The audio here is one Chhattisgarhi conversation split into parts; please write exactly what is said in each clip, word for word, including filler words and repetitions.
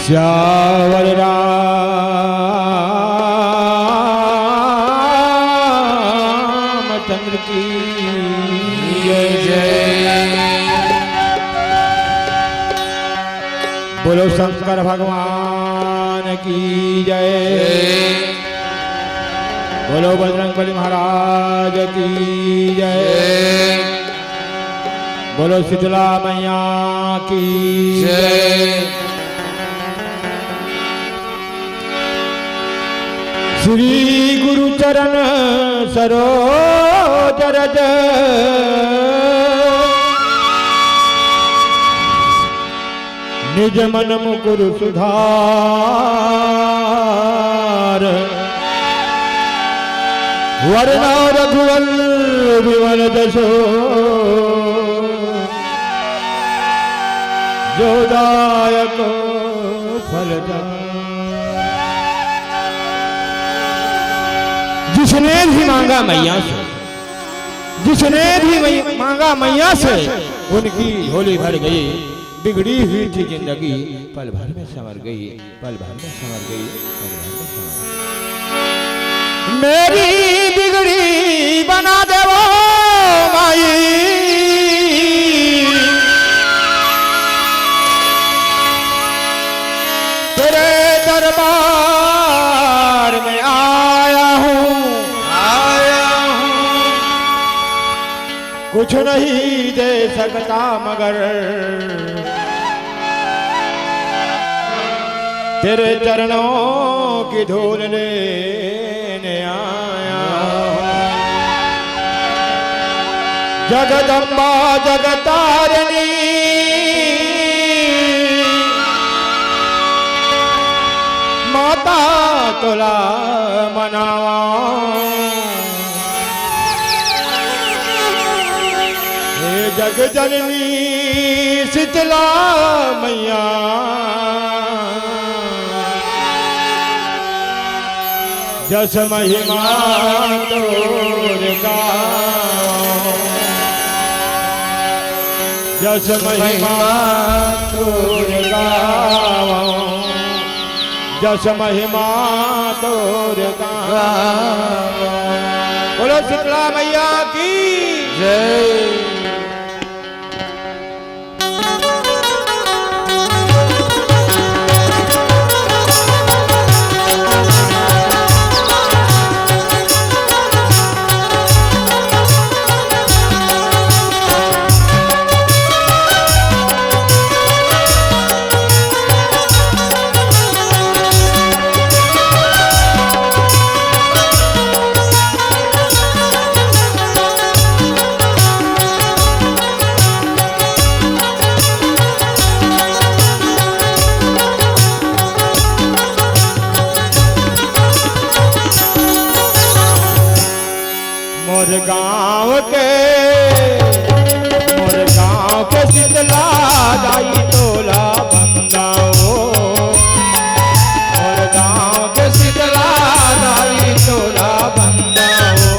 सियावर रामचंद्र की जय। बोलो शंकर भगवान की जय। बोलो बजरंग बली महाराज की जय। बोलो शीतला मैया की जय। श्री गुरु चरण सरोज रज, निज मन मुकुर सुधार। वरना रघुवर विमल जसो, जो दायक फलदार। जिसने भी मांगा मैया से, जिसने भी मै-, मांगा मैया से, उनकी झोली भर गई। बिगड़ी हुई थी जिंदगी, पल भर में संवर गई, पल भर में संवर गई, पल भर में संवर गई। मेरी बिगड़ी बना दे वो माई, तेरे दरबार में आया हूँ, आया हूँ। कुछ नहीं दे सकता मगर तेरे चरणों की धूल लेने आया हूँ। जगदम्बा जगतारिणी माता तोला मनावा। हे जग जननी शीतला मैया, जस महिमा तोर गावों, जस महिमा तोर गावों। जस महिमा तोर गावों। बोलो शीतला मैया की जय। मोर गांव के, मोर गांव के शीतला दाई तोला बंदाओ। मोर गांव के शीतला दाई तोला बंदाओ।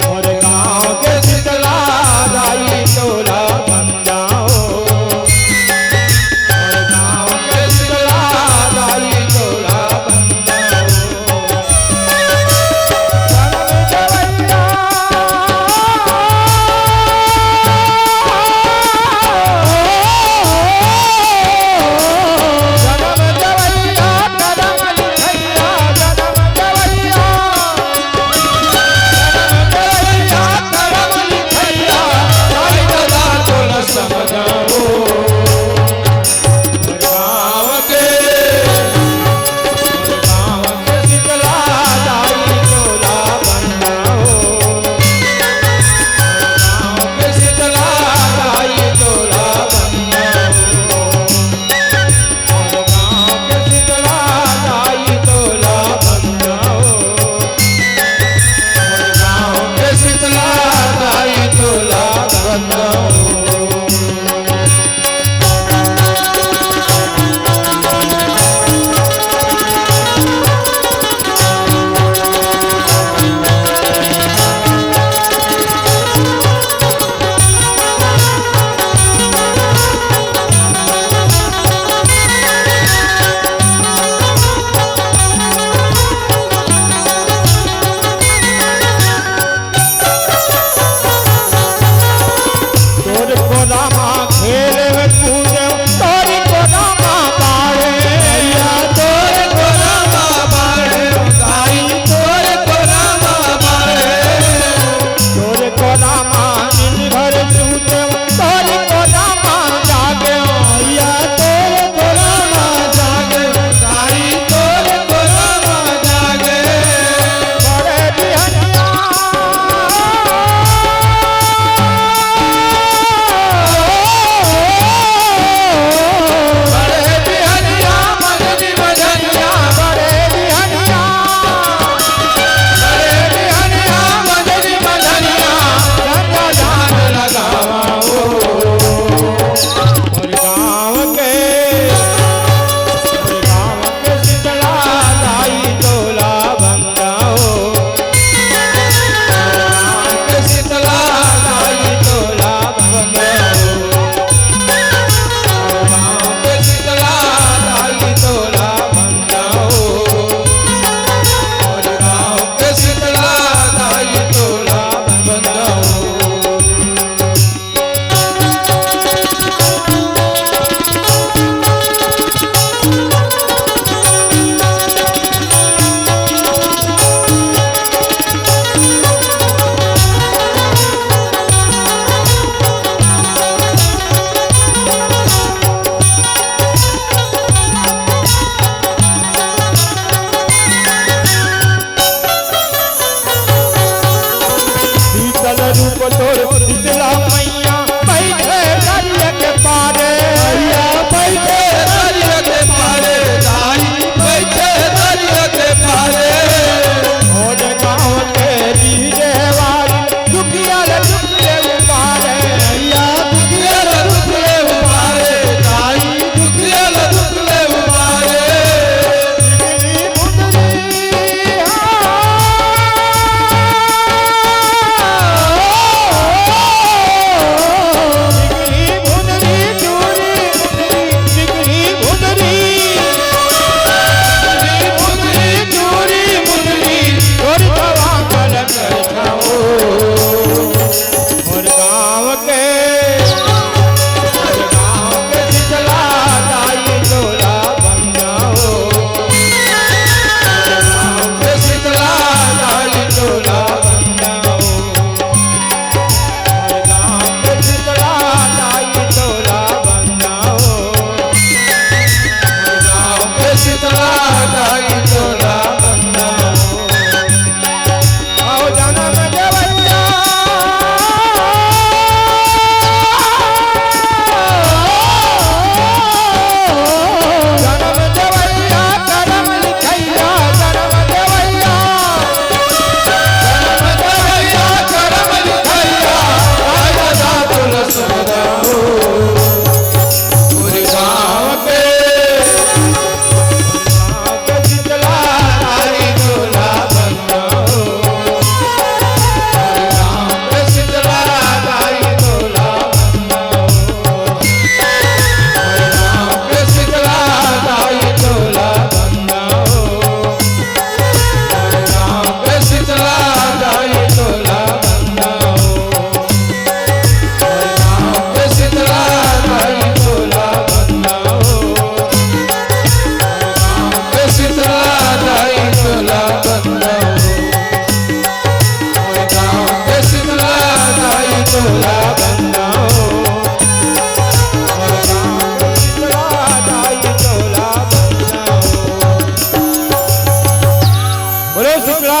मोर गांव के शीतला दाई तोला बंदाओ। मोर गांव के शीतला दाई तोला बंदाओ।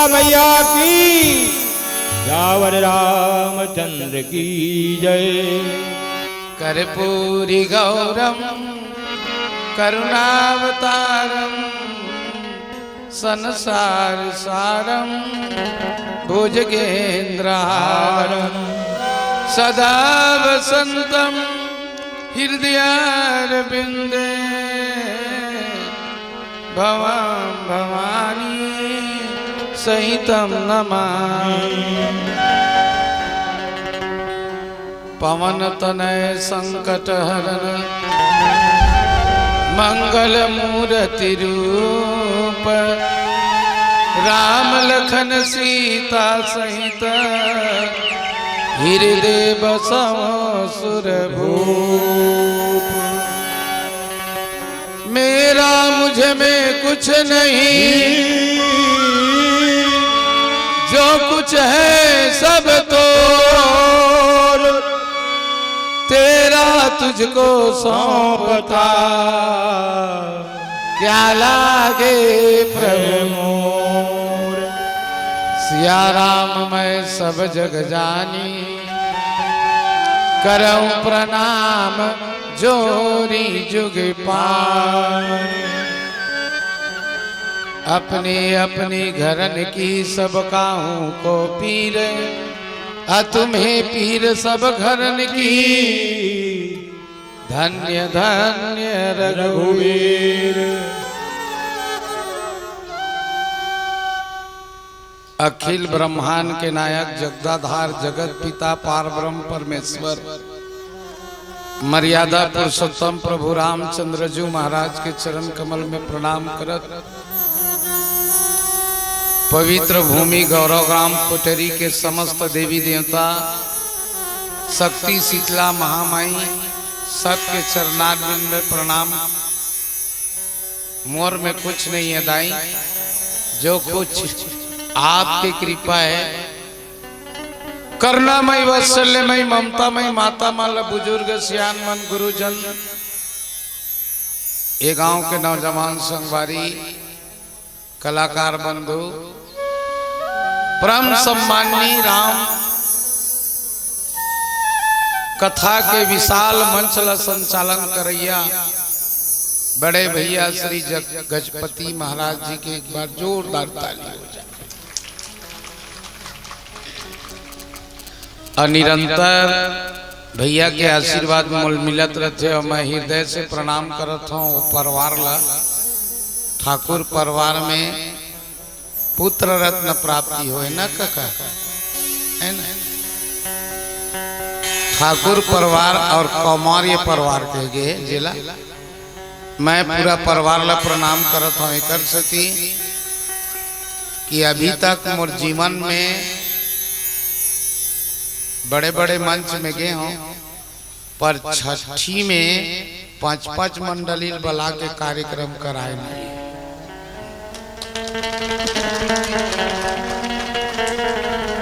मैया की, सियावर रामचंद्र की जय। कर्पूरी गौरम करुणावतारम संसार सारम भुजगेंद्रहारम सदा वसंतम हृदयारविंदे भवं भवानी सहितं नमामि। पवन तनय संकट हरण मंगल मूर्ति रूप राम लखन सीता सहित हृदय बसव सुर भूप। मेरा मुझ में कुछ नहीं, जो कुछ है सब तो तेरा तुझको सौंपता, क्या लागे प्रभु मोर। सिया राम मैं सब जग जानी, करऊं प्रणाम जोरी जुग पानी। अपनी अपनी घरन की सब काहू को पीर, अ तुम्हें पीर सब घरन की। धन्य धन्य रघुवीर। अखिल ब्रह्मांड के नायक, जगदाधार, जगत पिता, पार ब्रह्म परमेश्वर, मर्यादा पुरुषोत्तम प्रभु रामचंद्र जू महाराज के चरण कमल में प्रणाम करत, पवित्र भूमि गौरव ग्राम कोटरी के समस्त देवी देवता, शक्ति शीतला महामाई, सबके चरणारविंद में प्रणाम। मोर में कुछ नहीं है दाई, जो कुछ आपकी कृपा है, करुणामय, वात्सल्यमय, ममतामय माता मन ल, बुजुर्ग सियान मन, गुरुजन, ये गांव के नौजवान संगवारी, कलाकार बंधु, परम सम्माननीय राम कथा के विशाल मंच ला संचालन करैया बड़े भैया श्री जग-, गजपति महाराज जी के एक बार जोरदार ताली हो जाए। और निरंतर भैया के आशीर्वाद मोल मिलत रहथे और मैं हृदय से प्रणाम करत हूँ वो परिवार ला। ठाकुर परिवार में पुत्र रत्न प्राप्ति होए ना कका, है ना? ठाकुर परिवार और कौमार्य परिवार कह गे हे जेला मैं पूरा परिवार ला प्रणाम करत हूँ एकर सेती कि अभी तक मोर जीवन में बड़े-बड़े मंच में गे हूँ, पर छठी में पांच-पांच मंडली बला के कार्यक्रम कराए नहीं।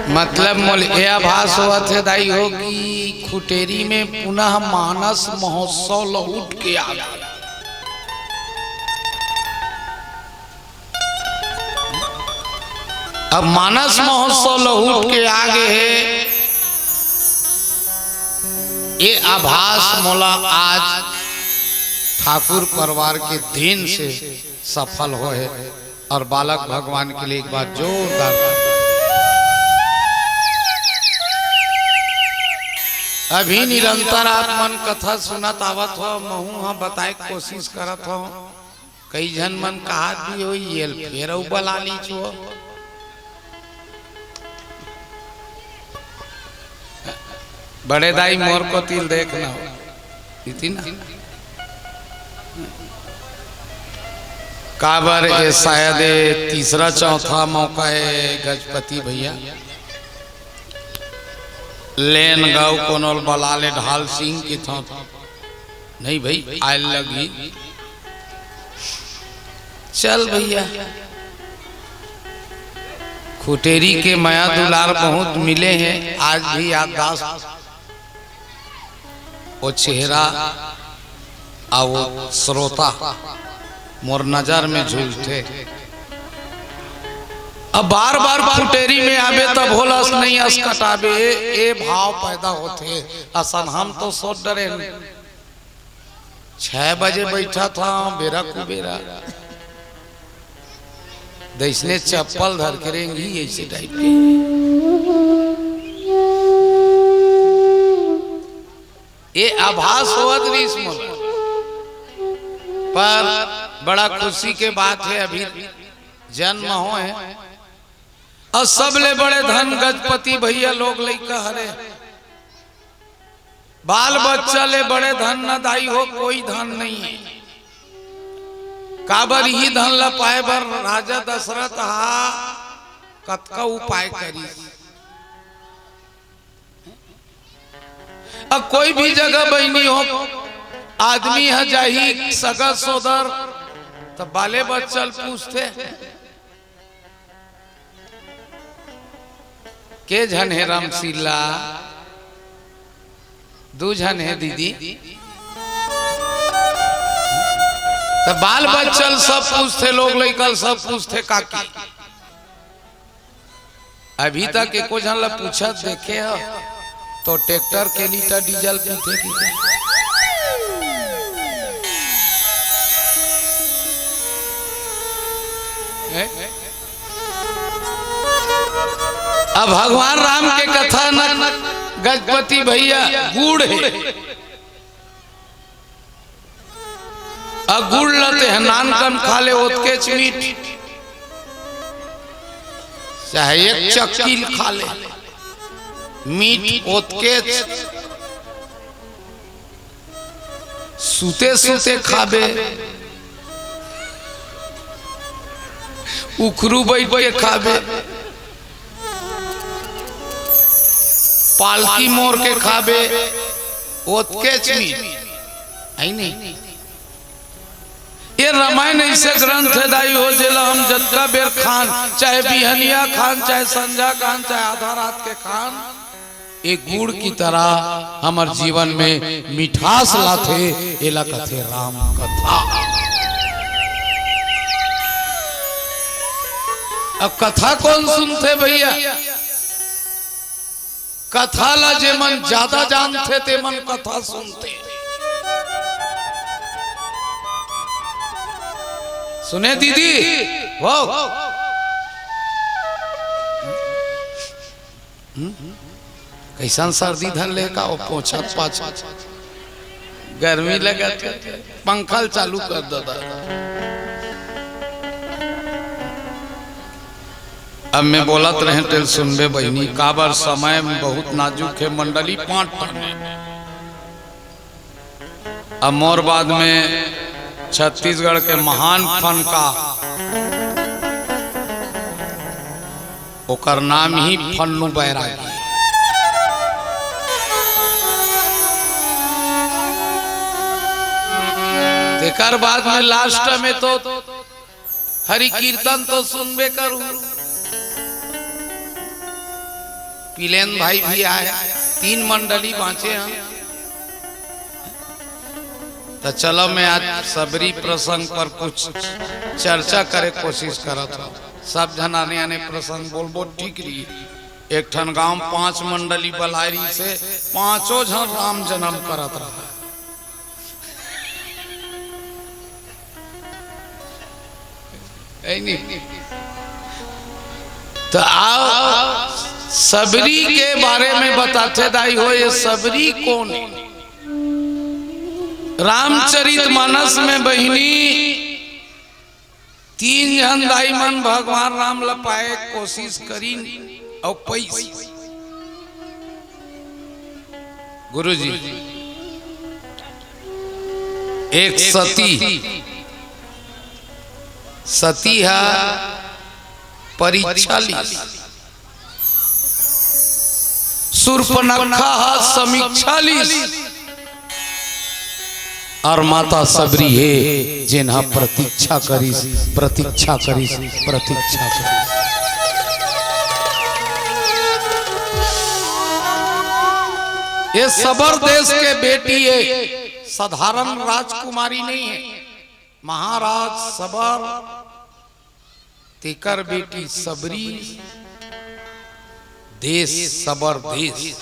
मतलब मोल ए आभास होवत हे दाई हो कि खुटेरी में पुनः मानस महोत्सव लहुट के आ गया। अब मानस महोत्सव लहुट के आ गे हे, ये आभास मोला आज ठाकुर परिवार के देन से सफल होए हे। और बालक भगवान के लिए एक बार जोरदार। अभी निरंतर आप मन कथा सुनत आवत हो, महू ह बताए के कोशिश करत हो। कई झन मन कहत भी होही, "ये ल फेर अउ बला लीच हो।" बड़े दाई मोर कोति ल देख ना हो, इति ना। काबर ये शायद ये तीसरा चौथा मौका हे गजपति भैया। लेन गव कोनो ल बला ले ढाल सिंह की थों। नहीं भाई, आए लगही। चल भैया, खुटेरी के मया दुलार बहुत मिले हे, आज भी याददाश्त वो चेहरा आ वो श्रोता मोर नजर में झूलथे। अब बार बार फुटेरी में आबे, तब होलस नहीं अस कटाबे, ए भाव पैदा होथे। असन हम तो सोच डरेन, छह बजे बैठा था, बेरा कुबेरा, जैसने चप्पल धर के रेंगी, ऐसे टाइप के। ये आभास होवत रहिस मोला, पर बड़ा खुशी के बात है, अभी जन्म होय अउ सबले बड़े धन गजपति भैया लोग लइका हरे। बाल बच्चा ले बड़े धन न दाई हो, कोई धन नहीं है। काबर इही धन ल पाए बर राजा दशरथ हा कतका उपाय करिस। अब कोई भी जगह बहिनी हो, आदमी ह जाही सगा सोदर, त बाले बच्चा ल पूछथे, "के झन हे रामशीला?" "दू झन हे दीदी।" त बाल बच्चा ल सब पूछथे, लोग लइका ल सब पूछथे, "काकी?" अभी तक एको झन ला पूछत देखे हो तो ट्रैक्टर के लीटर डीजल पीथे, पीथे। हैं? अब भगवान राम के कथा न गजपति भैया गुड़ है। अ गुड़ ल तेह नानकन खा ले, ओतकेच मीठ, चाहे एक चक्की ल खा ले, मीठ ओतकेच। सुते सुते खाबे, उखरू बैठ के खाबे, पालकी मोर के खाबे, ओतकेच मीठ, है नहीं? ये रामायण ऐसे ग्रंथ है दाई हो, जेला हम जतका बेर खान, चाहे बिहनिया खान, चाहे संझा खान, चाहे आधा रात के खान, ये गुड़ की तरह हमर जीवन में मिठास लाथे, एला कथे राम कथा। अब कथा कौन सुनथे भैया? कथा ला जेमन ज्यादा जानथे, तेमन कथा सुनथे। सुने दीदी, वो हम्म? कैसन सर्दी धर ले का, वो पोछत पाछत। गर्मी लगत हे, पंखा ल चालू कर दो दादा। अब मैं बोलत रहे तेल सुनबे बहिनी, काबर समय में बहुत नाजुक है मंडली, पांच ठन हे। अब मोर बाद में छत्तीसगढ़ के महान फनकार, ओकर नाम ही फन्नू बैरागी। तेकर बाद में लास्ट में तो हरि कीर्तन तो सुनबे करू। पिलेन भाई भी आए, तीन मंडली बांचे हैं। तो चलो, मैं आज सबरी प्रसंग पर कुछ चर्चा करे कोशिश करत हूँ। सब झन आने आने प्रसंग बोलबो, ठीक रही। एक ठन गांव पांच मंडली बलाय रहिसे, पांचों झन राम जन्म करत रहा। ऐ नहीं। तो आओ, सबरी के बारे में बताथे दाई हो, ये सबरी कौन है? रामचरित मानस में बहिनी, तीन झन दाई मन भगवान राम ल पाए कोशिश करिन अउ पइस। गुरुजी, एक सती, सती हा परीक्षा लीस, सूर्पनखा हा समीक्षा लीस, अउ माता सबरी हे जेन हा प्रतीक्षा करिस, प्रतीक्षा करिस, प्रतीक्षा करिस। ये सबर देश के बेटी हे, साधारण राजकुमारी नहीं है। महाराज सबर एकर बेटी सबरी देस सबर देस।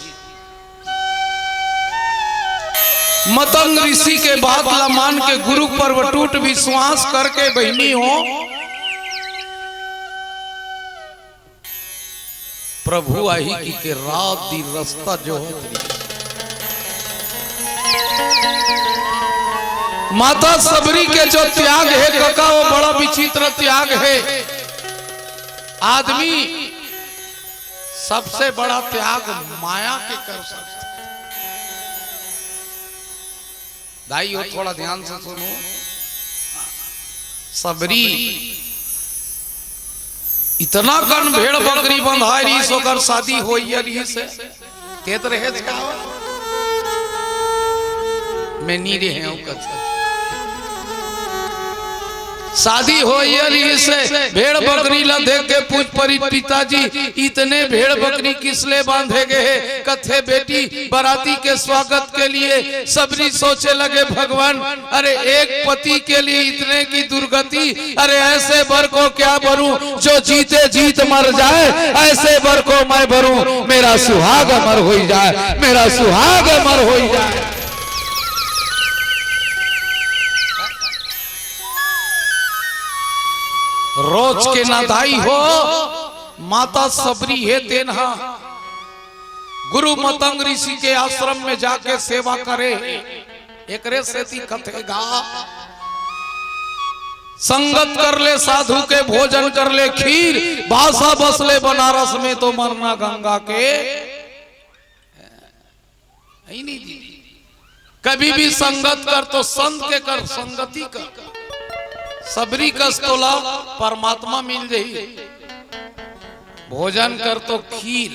मतंग ऋषि के बात ला मान के गुरु पर्व टूट विश्वास करके बहिनी हो, प्रभु आही कहिके रात दिन रस्ता जोहत रहिस। माता सबरी के जो त्याग हे कका, वो बड़ा विचित्र त्याग हे। आदमी सबसे बड़ा त्याग माया के कर सकथे। दाई हो, थोड़ा ध्यान से सुनो। सबरी इतना कन भेड़ बकरी बंधाय रहिस, ओकर शादी होइया रहिस हे। तें त रहेच का? मैं नी रहे हूँ कच्चा। शादी होइया रहिस हे, भेड़ बकरी ला देख के पूछ परिस, "पिताजी, इतने भेड़ बकरी किस ले बांधे गे हे?" कथे, "बेटी, बराती के स्वागत के लिए।" सबरी सोचे लगे, "भगवान, अरे एक पति के लिए इतने की दुर्गति, अरे ऐसे बर को क्या बरूं, जो जीते जीत मर जाए, ऐसे बर को मैं बरूं, मेरा सुहाग अमर होई जाए, मेरा सुहाग अमर होई जाए।" रोज के ना दाई हो, माता सबरी हे तेन हा गुरु मतंग ऋषि के आश्रम में जाके सेवा करे हे। एकरे सेती कथे गा, संगत कर ले साधु के, भोजन कर ले खीर, बासा बस ले बनारस में तो मरना गंगा के। है नहीं जी। कभी भी संगत कर तो संत के कर, संगति कर। सबरी कस तोला परमात्मा मिल जही। भोजन कर तो खीर,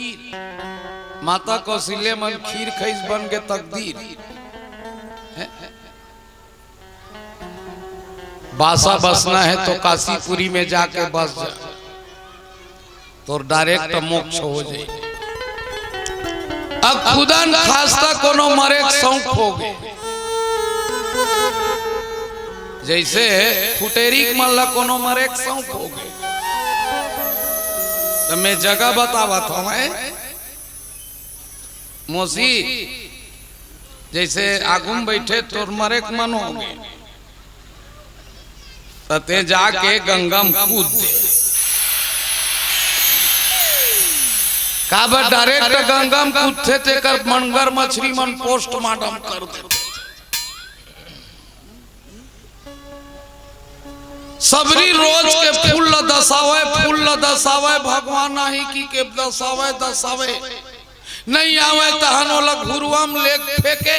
माता कौशल्या मन खीर खइस बन के तकदीर। हैं? बासा बसना है तो काशीपुरी में जाके बस जा, तोर direct मोक्ष हो जाए। अब खुदन खास्ता कोनो मरे के शौक हो गए, जैसे फुटेरी के मन ला कोनो मरे के शौक हो गए, तो मैं जगह बतावत हूँ मैं। मौसी, जैसे आगू में बैठे तोर मरे के मन हो गए, त तें जाके गंगा में कूद दे। काबर direct गंगा में कूदथे, तेकर मगर मछरी मन postmortem कर देथे। सबरी रोज के फूल ल दसावय, फूल ल दसावय, भगवान आही कहिके दसावय, दसावय। नहीं आवय तहन ओला घुरुवा म लेग फेंके।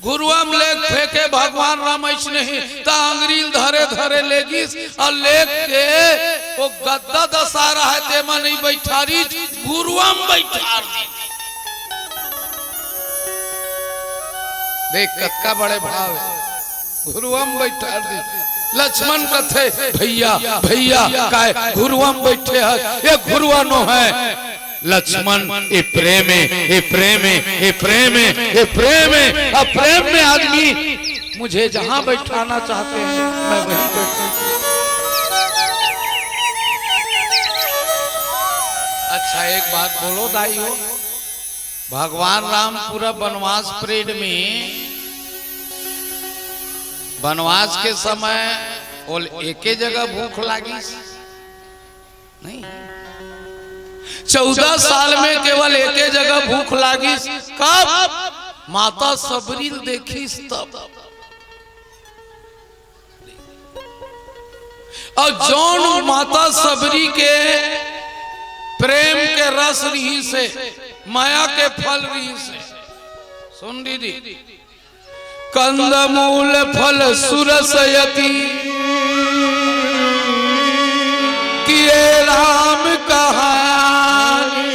घुरुवा म लेग फेंके, भगवान राम अइसने ही त अंगरी ल धरे धरे लेगिस अउ लेग के ओ गद्दा दसा रहय तेमा नहीं बइठारिस, घुरुवा म बइठार दिस। देख कतका बड़े भाव हे। घुरुवा म बइठार दिस। लक्ष्मण कथे, "भइया, भइया, काय घुरुवा म बइठे हस? ये घुरुवा नो हे।" लक्ष्मण, ये प्रेम हे, ये प्रेम हे, ये प्रेम हे, ये प्रेम हे। अब प्रेम में आदमी मुझे जहां बैठाना चाहते हैं, मैं वहीं बैठूंगी। अच्छा, एक बात बोलो दाई हो, भगवान राम पूरा बनवास period में, बनवास के समय ओला एके जगह भूख लागिस, नहीं, चौदह साल में केवल एके जगह भूख लागिस। कब? माता सबरी ल देखिस तब। अउ जौन माता सबरी के प्रेम के रस रहिस हे, मया के फल रहिस हे। सुन दीदी, कंदमूल फल सुरस यति किए राम कहानी,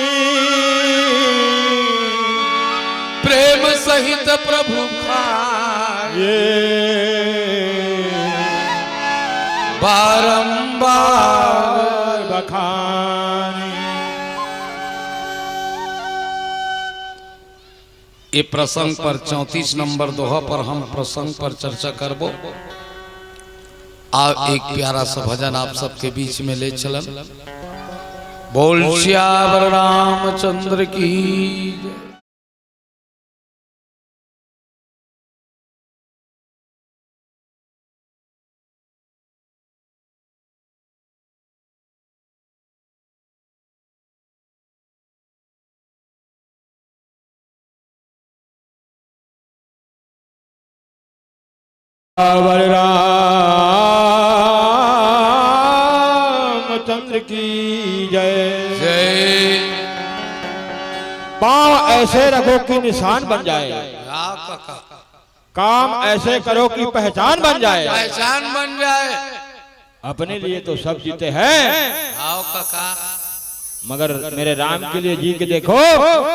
प्रेम सहित प्रभु खाए बारंबार बखानी। ये प्रसंग पर चौंतीस नंबर दोहा पर हम प्रसंग पर चर्चा करबो। आओ, एक प्यारा सा भजन आप सबके बीच में ले चलन। बोल सियावर रामचंद्र की जय। सियावर रामचंद्र की जय। जय। पाँव ऐसे रखो कि निशान बन जाए। वाह काका। काम ऐसे करो कि पहचान बन जाए। पहचान बन जाए। अपने लिए तो सब जीते हैं। आओ काका। मगर मेरे राम के लिए जी के देखो,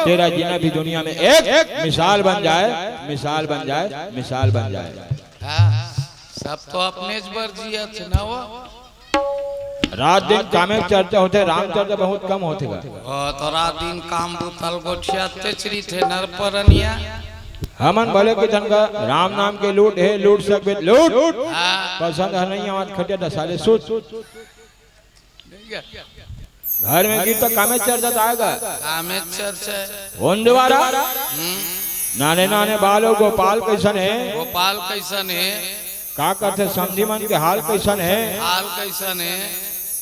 तेरा जीना भी दुनिया में एक मिसाल बन जाए, मिसाल बन जाए, मिसाल बन जाए। हाँ, सब तो अपने बर जियत ना वो। रात दिन कामे के चर्चा होथे, राम चर्चा बहुत कम होथे गा। ओ, तो रात दिन काम बुता ल गोठियाते चरित हे नर परनिया। हमन भले के झन का राम नाम के लूट हे, लूट सकबे लूट। हाँ। पसंद हे नहीं आवत खटिया डसाले सुत। घर में गीत तो कामे चर्चा त आय गा। कामे चर्चा। उन द्वारा हम्म। नाने नाने बालो गोपाल कइसन हे? गोपाल कइसन हे? का कथे समधी मन के हाल कइसन हे? हाल कइसन हे?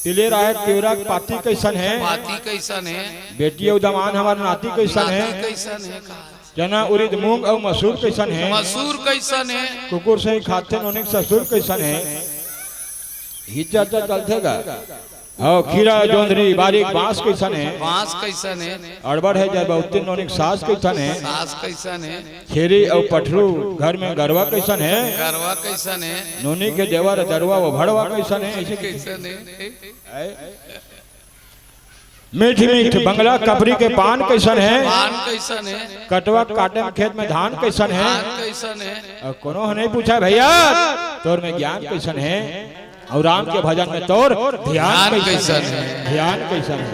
तिले राहे तिवरा के पाती कइसन हे? पाती कइसन हे? बेटी अउ दमान हमर नाती कइसन हे? नाती कइसन हे का? चना उरिद मूंग अउ मसूर कइसन हे? मसूर कइसन हे? कुकुर सही खाथे नोनिक ससुर कइसन हे? ही चर्चा चलथे गा। अउ खीरा जोंधरी बारीक बांस कइसन हे? बांस कइसन हे? अड़बड़ हे जब उत्तीन नोनिक सास कइसन हे? सास कइसन हे? छेरी अउ पठरू घर में गरवा कइसन हे? गरवा कइसन हे? नोनी के देवर दरुवा वो भड़वा कइसन हे? ऐसे कइसन हे? मीठ मीठ बंगला कपरी के पान कइसन हे? पान कइसन हे? कटवा काटे में खेत में धान कइसन हे? धान कइसन हे? अउ कोनो ह नहीं पूछा भैया, तोर में ज्ञान कइसन हे? अउ राम के भजन में तोर ध्यान ध्यान कइसन कइसन हे? हे? ध्यान कइसन हे?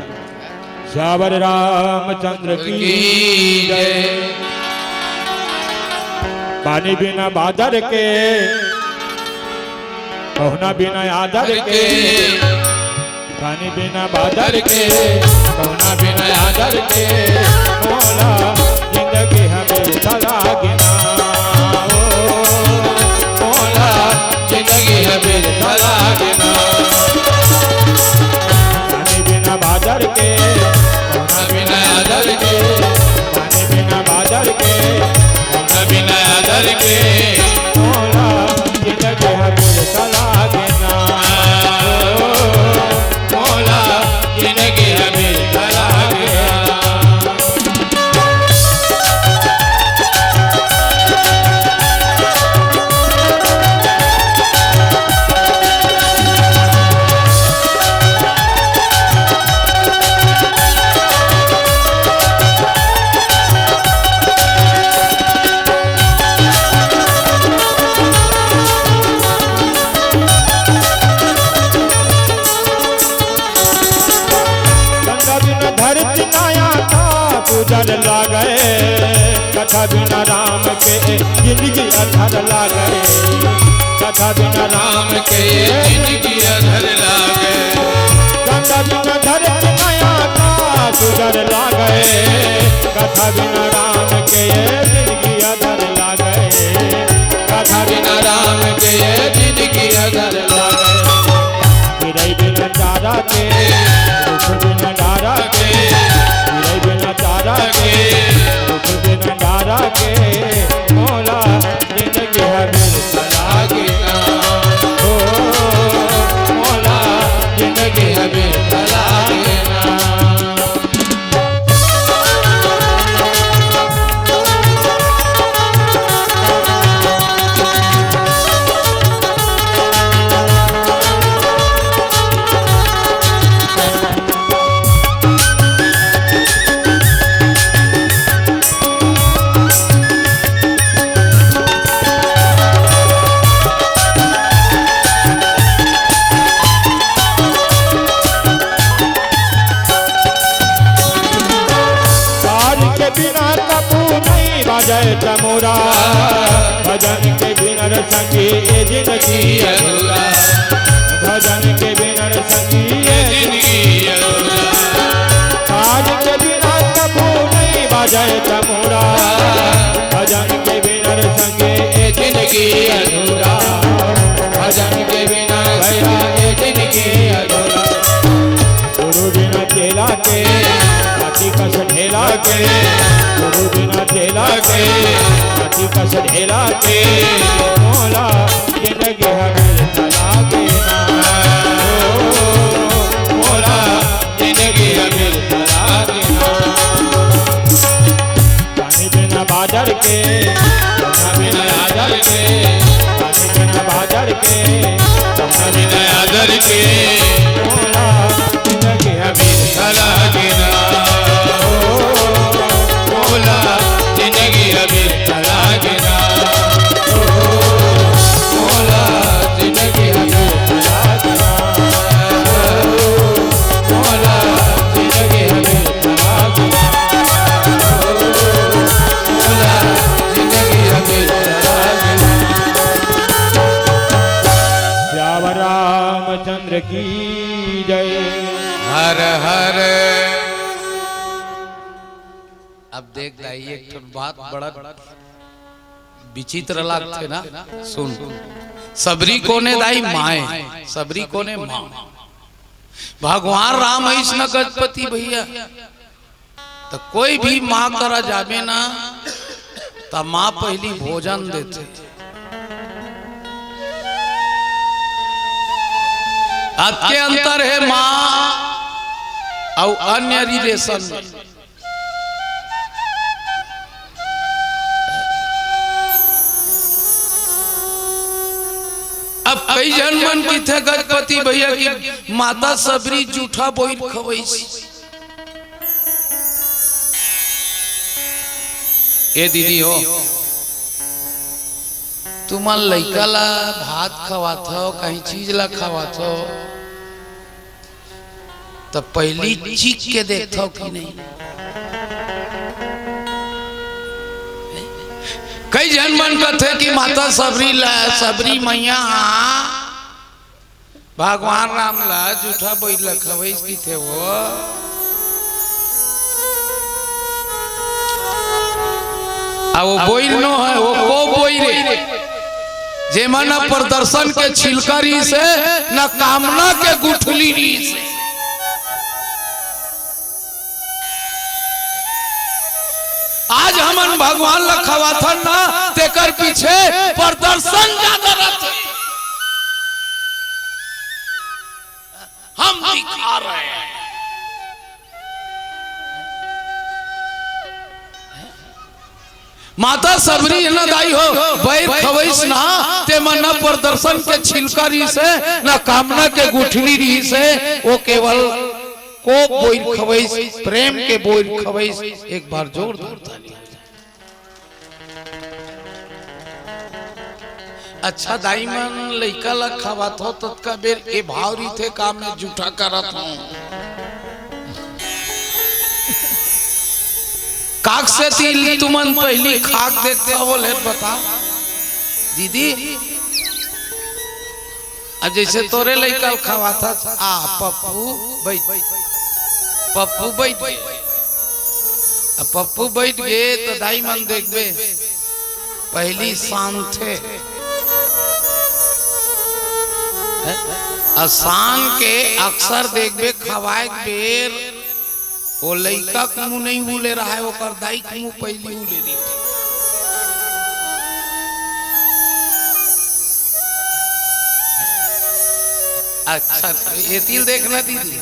सियावर रामचंद्र की की जय। जय। पानी बिना बादर के, पहुना बिना आदर के, पानी बिना बादर के, पहुना बिना आदर के, मोला जिंदगी हमें तलाक ना। ओ, मोला जिंदगी हमें तलाक ना। पानी बिना बादर के, पहुना बिना आदर के, पानी बिना बादर के, पहुना बिना आदर के, मोला जिंदगी हमें तलाक ना। ओ, मोला जिंदगी हमें तलाक ना। गंगा बिन धरती माया का पूजन लागे, कथा बिना राम के जिंदगी अधर लागे, कथा बिना राम के जिंदगी अधर लागे। गंगा बिन धरती माया का पूजन लागे, कथा बिना राम के जिंदगी अधर लागे, कथा बिना राम के जिंदगी अधर लागे। चिरई बिन चारा के, रुख बिन डारा के, चिरई बिन चारा के, रुख बिन डारा के, मोला जिंदगी हमें तलाक ना। ओ, मोला जिंदगी हमें तलाक ना। तार के बिना तपू नहीं बाजे तमोरा, भजन के बिना बिना संगी ये जिंदगी अधूरा। भजन के बिना संगी ये जिंदगी अधूरा। काज के बिना कभू नहीं बाजे तमूरा। भजन के बिना संगी ये जिंदगी अधूरा। भजन के बिना संगी ये जिंदगी अधूरा। गुरु बिना चेला के माटी कस ढेला के। गुरु बिना चेला के माटी कस ढेला के। मोला जिंदगी हमें चला देना। ओ, मोला जिंदगी हमें चला देना। पानी बिना बादर के, सोना बिना आदर के, पानी बिना बादर के, सोना बिना आदर के, मोला जिंदगी अभी भला गिना। ओ, मोला जिंदगी अभी भला गिना। ओ, मोला जिंदगी अभी भला गिना। ओ, मोला जिंदगी अभी भला गिना। सियावर रामचंद्र की जय। हर हर। अब देख दाई, एक ठन बात बड़ा विचित्र लागथे ना। सुन, सबरी कोने दाई? माय। सबरी कोने? माँ। भगवान राम अइस न गजपति भैया, त कोई भी माँ करा जाबे ना, त माँ पहिली भोजन देथे। अतके अंतर हे माँ अउ अन्य रिलेशन में। अब कई झन मन किथे गजपति भैया कि माता सबरी जूठा बोइर खवइस। ए दीदी हो, तुमन लइका ला भात खवाथव, कहीं चीज ला खवाथव, त पहिली चीख के देखथव कि नहीं? कई झन मन कथे कि माता सबरी ला, सबरी मैया हा भगवान राम ला जूठा बोइर ला खवइस किथे वो। आ वो बोइर नो हे, वो कोप बोइर हे, जेमा न प्रदर्शन के छिलका रिहिस हे, न कामना के गुठली रिहिस हे। आज हमन भगवान ला खवाथन ना, तेकर पीछे प्रदर्शन जादा रहिथे। हम दिखा रहे हैं। माता सबरी हे ना दाई हो, बोइर खवइस ना, तेमा न प्रदर्शन के छिलका रिहिस हे, न कामना के गुठली रिहिस हे, वो केवल कोप बोइर खवइस, प्रेम के बोइर खवइस। एक बार जोरदार ताली। अच्छा दाई मन, लइका ला खवाथव, ततका बेर ए भाव रहिथे का मैं जूठा करत हंव? काक से तिल तुमन पहिली खाक देखथव, बोले बता दीदी। अब जइसे तोरे लइका ल खवाथस, आ पप्पू बइठ, पप्पू बइठ गे। अब पप्पू बइठ गे त दाई मन देखबे, पहिली शांत हे। हैं? अउ शांत के अक्सर देखबे, खवाए के बेर ओ लइका के मुंह नइ हुले रहय, ओकर दाई के मुंह पहिली हुले रहिथे। अच्छा, ए तिल देखना दीदी,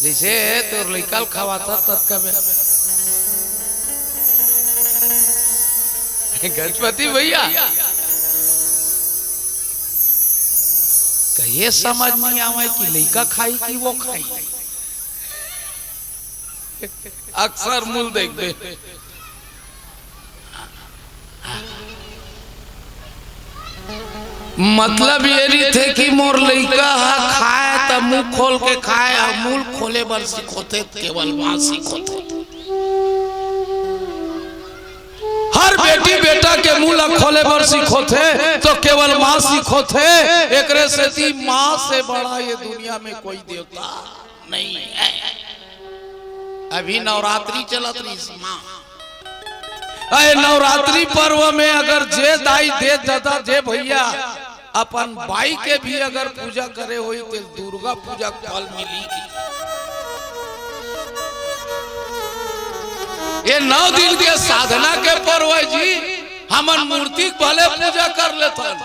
जइसे तोर लइका ल खवाथस ततका बेर, गजपति भैया, कहिए समझ नइ आवय कि लइका खाही कि वो खाही। अक्सर मुंह देखबे। मतलब ये रहिथे कि मोर लइका ह खाय त मुंह खोल के खाय, अउ मुंह खोले बर सिखोथे, केवल वहां सिखोथे। हर बेटी बेटा के मुंह ला खोले बर सिखोथे, तो केवल माँ सिखोथे। एकरे सेती माँ से बड़ा ये दुनिया में कोई देवता नहीं है। अभी नवरात्रि चलत रहिस माँ। अरे, नवरात्रि पर्व में अगर जे दाई, दे ददा, जे भैया अपन बाई के भी अगर पूजा करे होई, ते दुर्गा पूजा के फल मिली। ये नौ दिन के साधना के पर्व है जी। हमन मूर्ति के भले पूजा कर लेथन,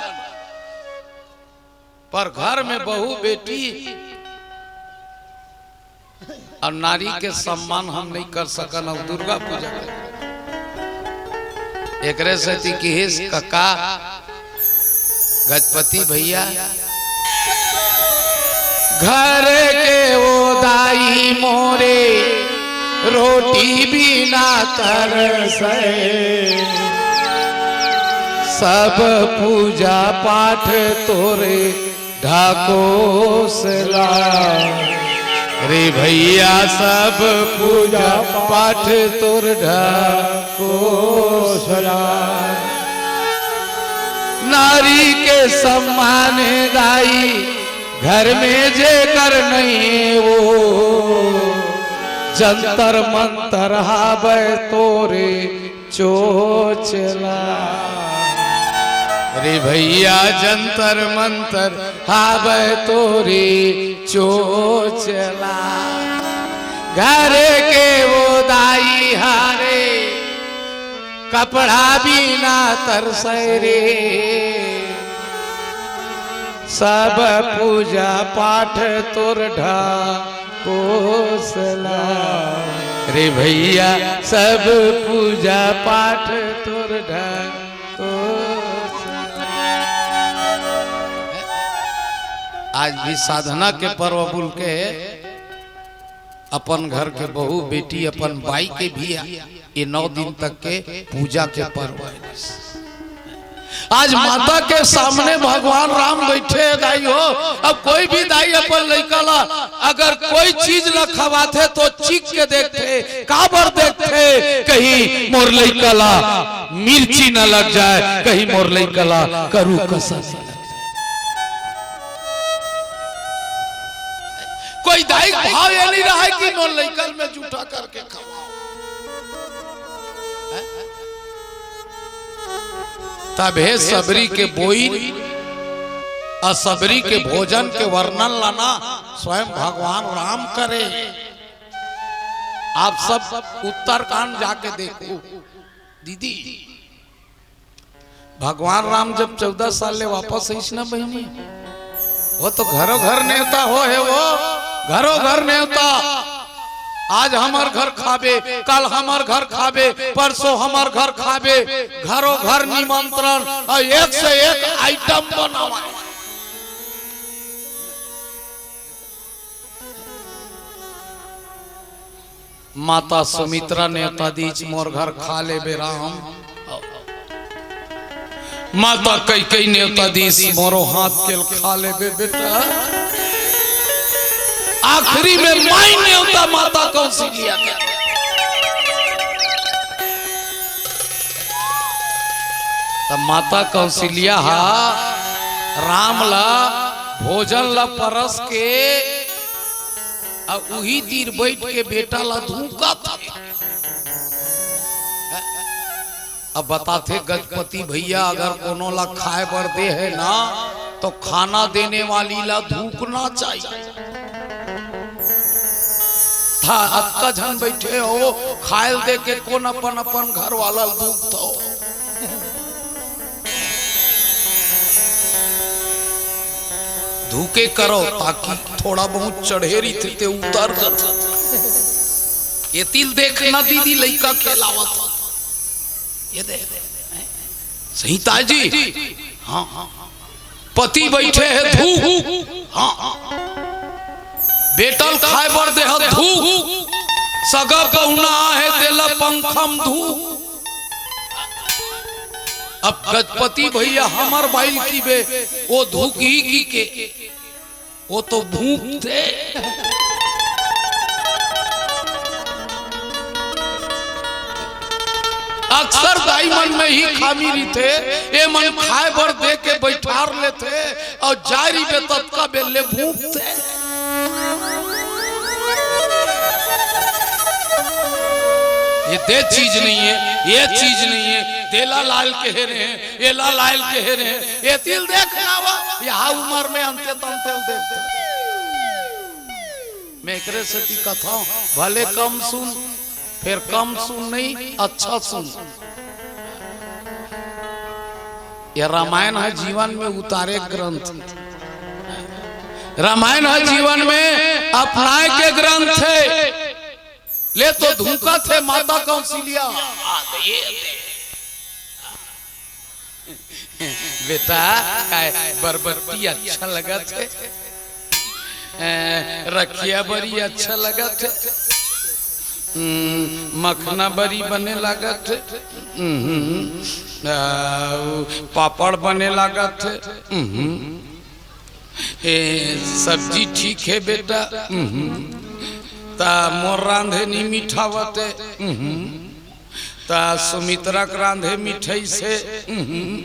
पर घर में बहू बेटी अउ नारी के सम्मान हम नहीं कर सकन। अउ दुर्गा पूजा कर, एकरे सेती किहिस कका गजपति भैया, घर के ओ दाई मोरे, रोटी बिना तरसै, सब पूजा पाठ तोरे ढाकोसला। रे भैया, सब पूजा पाठ तोर ढाकोसला। नारी के सम्मान दाई, घर में जेकर नहीं वो, जंतर मंतर हावय तोरे चोचला। रे भैया, जंतर मंतर हावय तोरे चोचला। घर के वो दाई हारे, कपड़ा बिना तरसै रे। सब पूजा पाठ तोर ढाकोसला। रे भैया, सब पूजा पाठ तोर ढाकोसला। आज भी साधना के पर्व बोल के अपन घर के बहू बेटी, अपन बाई के भी ये नौ दिन तक के पूजा के पर्व है। आज माता के सामने भगवान राम बैठे हैं दाई हो। अब कोई भी दाई अपन लइका ला अगर कोई चीज ला खवाथे तो चीख के देखथे, काबर देखथे, कहीं मोर लइका ला मिर्ची न लग जाए, कहीं मोर लइका ला करू कसा न लग जाए। कोई दाई के भाव ये नहीं रहा है कि मोर लइकन में जूठा करके खवाओ। तभे सबरी के बोई अउ सबरी के भोजन के वर्णन लाना स्वयं भगवान राम करे। आप सब उत्तरकांड जाके देखो दीदी। भगवान राम जब चौदह साल ले वापस आइस ना बहिनी, वो तो घरो घर नेवता हो है, वो घरो घर नेवता। आज हमर घर खाबे, कल हमर घर खाबे, परसों हमर घर खाबे, घरो घर निमंत्रण अउ एक से एक आइटम बनावा। माता सुमित्रा नेवता दीस मोर घर खा लेबे राम। माता कैकई नेवता दीस मोरो हाथ के ल खा लेबे बेटा। आखिरी में माई नेवता माता कौशल्या के। त माता कौशल्या हा राम ला भोजन ला परस के अउ उही तीर बइठ के बेटा ला धूकत हे। अब बताथे गजपति भैया, अगर कोनो ला खाए बर दे हे ना, तो खाना देने वाली ला धूकना चाहिए। था अतका झन बइठे हो, खाए ल दे के कोन अपन अपन घर वाला ल धूकथो? धूके करो, ताकि थोड़ा बहुत चढ़े रहिथे ते उतर जाथे। एती ल देख ना दीदी, लइका खेलावत हे। ये दे, सही ताय जी। हाँ, पति बइठे हे धू। हाँ, बेटा ल खाए बर दे हे धू। सगा पहुना आहे तेला पंखा म धू। अब गजपति भैया हमर बाई ल किबे, ओ धूकही कहिके, ओ तो भूंकथे। अक्सर दाई मन में ही खामी रहिथे, ए मन खाए बर दे के बैठार लेथे अउ जारी बे ततका बेर ले भूखथे। ये दे चीज नहीं है, ये चीज नहीं है, देला लाल कहे रहे, एला लाल कहे रहे, ए तिल देखना वा, यहाँ उम्र में अंते तंते देखते। मैं एकरे सेती कथौं, भले कम सुन, फेर कम सुन नहीं, अच्छा सुन। ये रामायण ह जीवन में उतारे ग्रंथ, रामायण ह जीवन में अपनाए के ग्रंथ हे। ले तो धुंकत हे माता कौशल्या। बेटा, काय बरबट्टी अच्छा लगत हे? ए, रखिया बरी अच्छा लगत हे? हम्म, मखना बरी बने लागत हे? हम्म, आ, पापड़ बने लागत हे? हम्म, ए, सब्जी ठीक हे बेटा? हम्म, ता मोर रांधे नी मिठावत हे? हम्म, ता सुमित्रा के रांधे मिठई से? हम्म,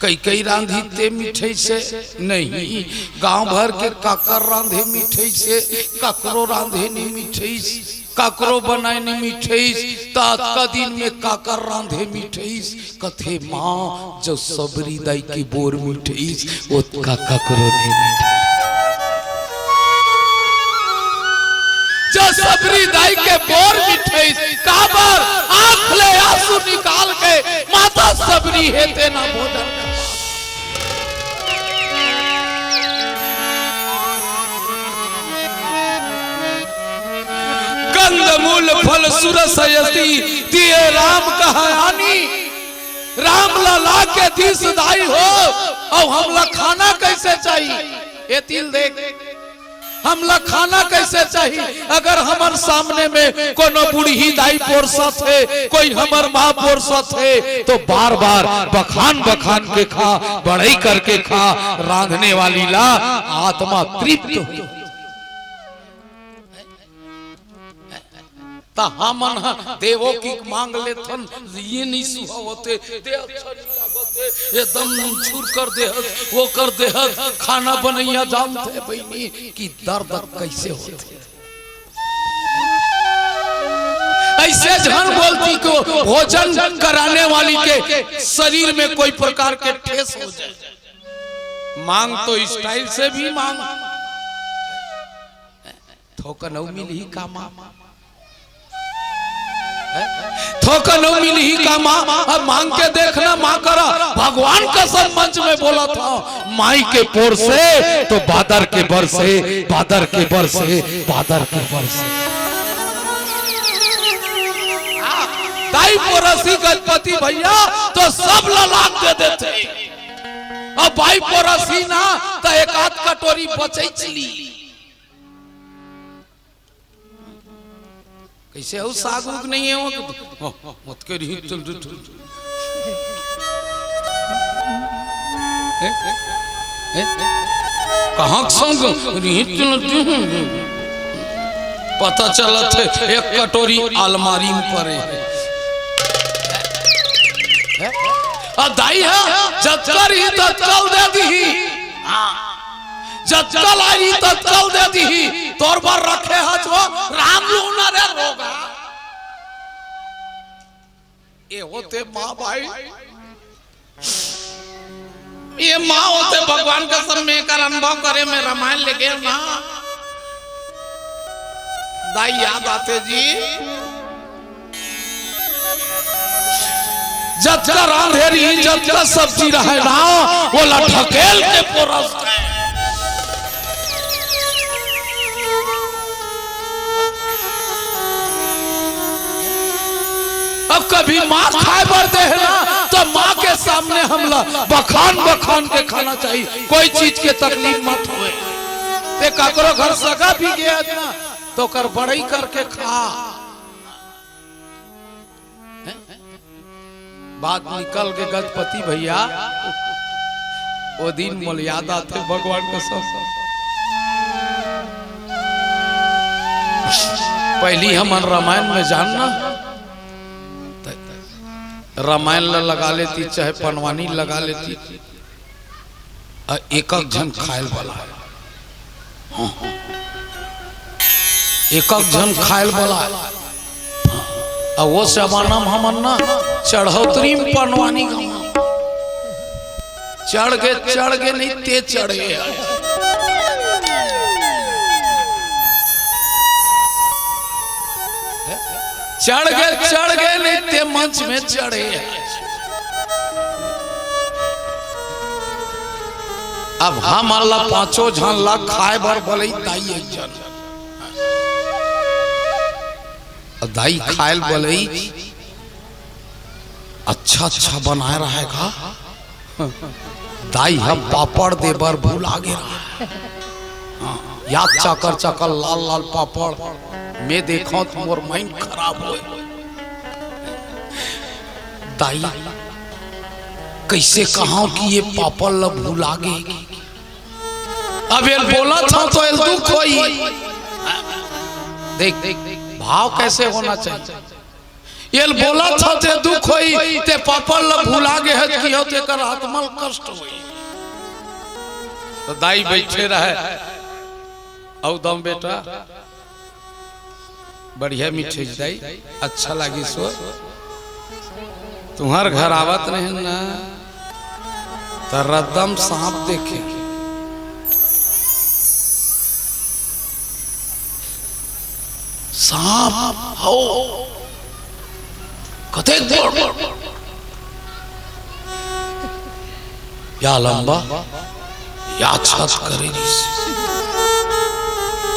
कई कई रांधी ते मिठई से? नहीं, गांव भर के काकर रांधे मिठई से, काकरो रांधे नी मिठई से, काकरो बनाए नी मिठई से, त अतका दिन में काकर रांधे मिठई से? कथे माँ, जो सबरी दाई के बोर मिठई से, ओतका काकरो नी मिठई। जो सबरी दाई के बोर मिठईस, काबर आंख ले आंसू निकाल के माता सबरी हे तेना भोजन। कंदमूल फल सुरस यति, दिए राम कहा आनी। राम ला ला के दीस दाई हो, अउ हमला खाना कैसे चाहिए? ए तिल देख, हमला खाना कैसे चाही? अगर हमर सामने में कोनो बूढ़ी दाई पोरसत हे, कोई हमर माँ पोरसत हे, तो बार-बार बखान-बखान के खा, बड़ई करके खा, रांधने वाली ला आत्मा तृप्त हो। त हमन ह देवो की मांग लेथन, ये नहीं सुहावते, दे अच्छा नहीं लागते, एकदम छुर कर देहत, वो कर देहत, खाना बनैया जानथे बहिनी कि दर्द कैसे होथे। ऐसे झन बोलती को भोजन कराने वाली के शरीर में कोई प्रकार के ठेस हो जाए। मांग तो स्टाइल से भी मांग। थोकन अउ मिलही का माँ? हैं? थोकन अउ मिलही का माँ? अब मांग के देखना माँ करा। भगवान कसम मंच में बोला था, माई के पोर से तो बादर के बर से, बादर के बर से, बादर के बर से। दाई पोरसी गजपति भैया तो सब ला लाख दे देथे। अब बाई पोरसी ना तो एक आध कटोरी बचई चली। कैसे हो, साग उग नहीं है वो? हाँ, हाँ, मत कर रही, चल, चल, चल। हैं? हैं? कहाँ के संग? रही, चल, चल। पता चलत हे, एक कटोरी अलमारी में पड़े हे। हैं? आ दाई हा, जतका रही, ततका ल दे दीही। हाँ। जतका लाई ततका ल दे दीही, तोर बर रखे हच वो राम लूना रे रोगा। ए होते माँ भाई, ए माँ होते भगवान कसम में एकर अनुभव करे में रामायण लेगे ना। दाई याद आथे जी। जतका रांधे रही, जतका सब्जी रहे ना, ओला ढकेल के पोरस। अब कभी माँ खाए बर दे ना, तो माँ के सामने हमला बखान बखान के खाना चाहिए, कोई चीज के तकलीफ मत होए। ते काकरो घर सगा भी गया ना, तो कर बड़ई करके खा। बात निकल के गजपति भैया, वो दिन मोल याद आथे भगवान कसम। पहली हमन रामायण में जानना, रामायण ला लगा लेती, चाहे पनवानी लगा लेती, अ, एकक झन खायल बला, हाँ, एकक झन खायल बला। अ, वो जमाना म हमन ना चढ़ोतरी म पनवानी गवा, चढ़ गे, चढ़ गे नहीं ते चढ़े, चढ़ गे, चढ़ गे नहीं ते मंच में चढ़े। अब हमन ला पांचों झन ला खाय बर बलई दाई एक झन। दाई खायल बलई, अच्छा अच्छा बनाय रहय का? दाई ह पापड़ दे बर भुला गे रहय। हाँ, या चाकर चाकर लाल लाल पापड़ मैं देखंव त मोर mind खराब होय। दाई, कइसे कहंव कि ये पापड़ ल भुला गे? अब एल बोलत हंव तो एल दुख होई। देख, भाव कैसे होना चाहिए। एल बोलत हंव ते दुख होई, ते पापड़ ल भुला गे हस किहो, तेकर आत्मा ल कष्ट होई। तो दाई बइठे रहय, अउ दम बेटा, बढ़िया मिठेस दाई, अच्छा लागिस हो। तुंहर घर आवत रहेन ना, त रद्दा म सांप देखेंव। सांप हो, कतेक बड़, या लंबा, या छत करे रिहिस।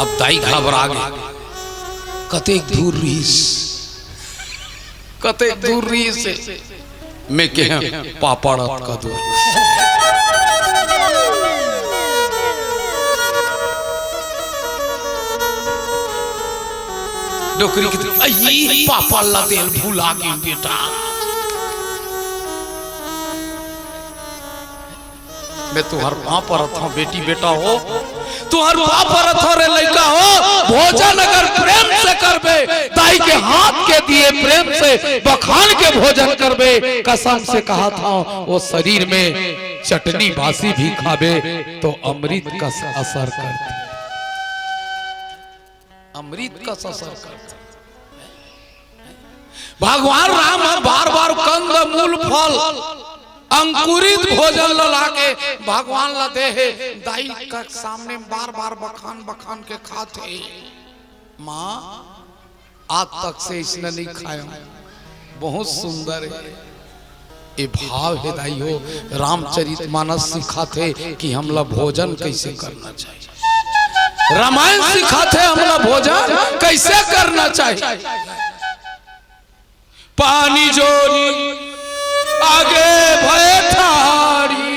अब दाई घबरा गे, कतेक दूर रिहिस, कतेक दूर रिहिस हे। मैं कहेंव, पापड़ अतका दूर। डोकरी के, अई पापड़ ला दे ल भुला गेंव बेटा। मैं तुंहर पाँव परत हंव बेटी, बेटा हो, तुंहर पाँव परत हंव रे लइका हो। भोजन अगर प्रेम से करबे, दाई के हाथ के दिए प्रेम से बखान के भोजन करबे, कसम से कहत हंव, वो शरीर में चटनी बासी भी खाबे तो अमृत कस असर करथे, अमृत कस असर करथे। भगवान राम ह बार बार कंद मूल फल अंकुरित भोजन ल लाके भगवान ल दे हे। दाई का सामने बार बार बखान बखान के खात हे, माँ, आज तक से इसने नहीं खाया। बहुत सुंदर हे। ए भाव हे दाई हो, रामचरित मानस सिखाथे कि हमला भोजन कइसे करना चाहिए, रामायण सिखाथे हमला भोजन कइसे करना चाहिए। पानी जोरी आगे भय ठारी,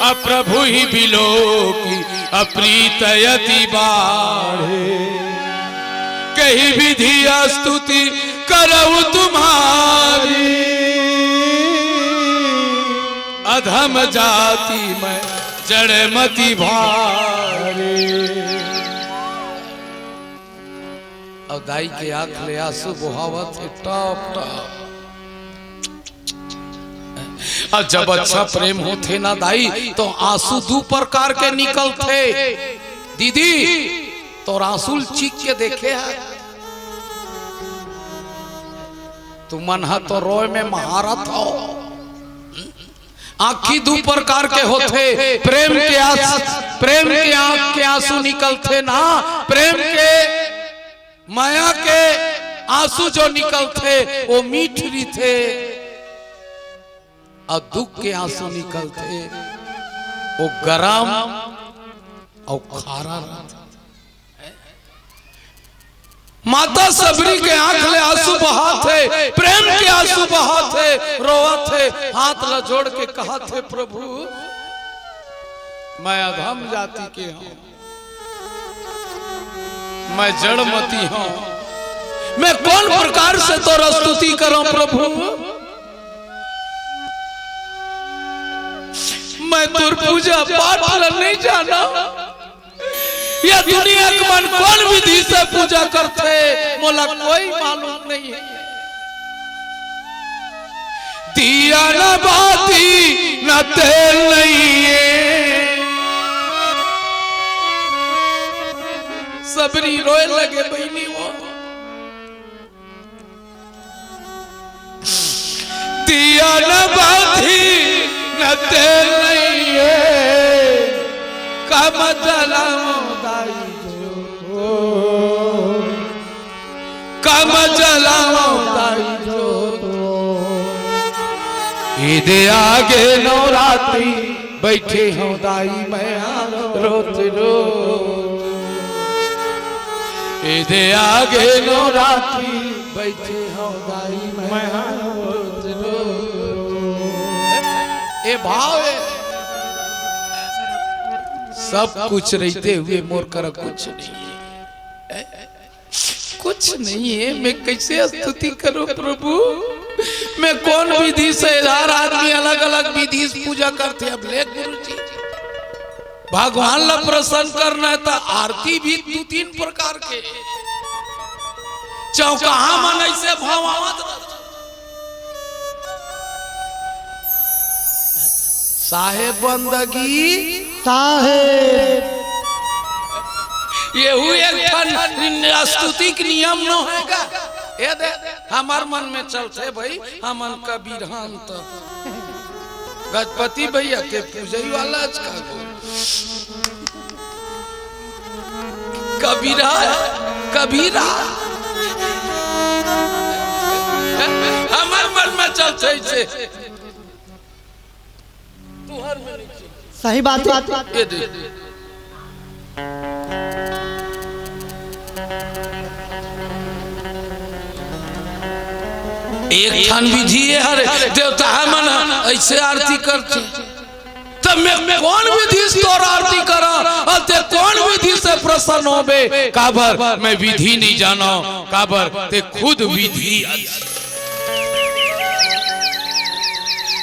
अप्रभु ही बिलोकी अप्रीत अति बाढ़े। कही विधि स्तुति करउ तुम्हारी, अधम जाति में जड़ मति भारी। अउ दाई के आंख ले आंसू बोहावत हे टप टप। अउ जब अच्छा प्रेम होथे ना दाई, तो आंसू दू प्रकार के निकलथे। दीदी, तोर आंसू ल चीख के देखे हे? तुमन ह तो रोय में महारत हो। आंखी दू प्रकार के होथे, प्रेम के आंस-, प्रेम के आंख के आंसू निकलथे ना, प्रेम के मया के आंसू जो निकलथे, वो मीठ रिथे, अउ दुख के आंसू निकलथे, वो गरम अउ खारा रथे। माता सबरी के आंख ले आंसू बहाथे, प्रेम के आंसू बहाथे, रोवथे, हाथ ला जोड़ के कहथे, प्रभु, मैं अधम जाति के हंव, मैं जड़मति हंव, मैं कोन प्रकार से तोर स्तुति करंव प्रभु? मैं तोर पूजा पाठ ला नहीं जानंव, ये दुनिया के मन कोन विधि से पूजा करथे, मोला कोई मालूम नहीं है। दिया न बाती न तेल नहीं है। सबरी रोए लगे बहिनी वो। दिया न बाती न तेल नहीं है, कम जलावो दाई जो, कम जलावो दाई जो। इदे आगे नवरात्रि बैठे हंव दाई मैं रोत रोत। एदे आगे नवरात्रि बैठे हंव दाई मैं रोत रोत। ए भाव ए, सब कुछ रहते हुए मोर करा कुछ नहीं है। कुछ नहीं है, मैं कैसे स्तुति करूं प्रभु? मैं कौन विधि से, हर आदमी अलग-अलग विधि से पूजा करथे। अब ले गुरुजी, भगवान ला प्रसन्न करना है तो आरती भी दू तीन प्रकार के। चौकाहा मन ऐसे भाव आवत रहथे। साहेब बंदगी। साहेब। एहू एक ठन स्तुति के नियम नो हे का? ए दे, हमर मन में चलथे भाई, हमन कबीरहा हन त। गजपति भैया के पूजई वाला आज का बोल। कबीरा, कबीरा। हमर मन में चलथे ऐसे। तुहर में नहीं चलथे। सही बात है। ये दे। एक ठन विधि ये हरे, देवता मन ऐसे आरती करथे। त मैं कौन विधि से तोर आरती करा? अउ ते कौन विधि से प्रसन्न होबे? काबर मैं विधि नहीं जाना, काबर ते खुद विधि अस।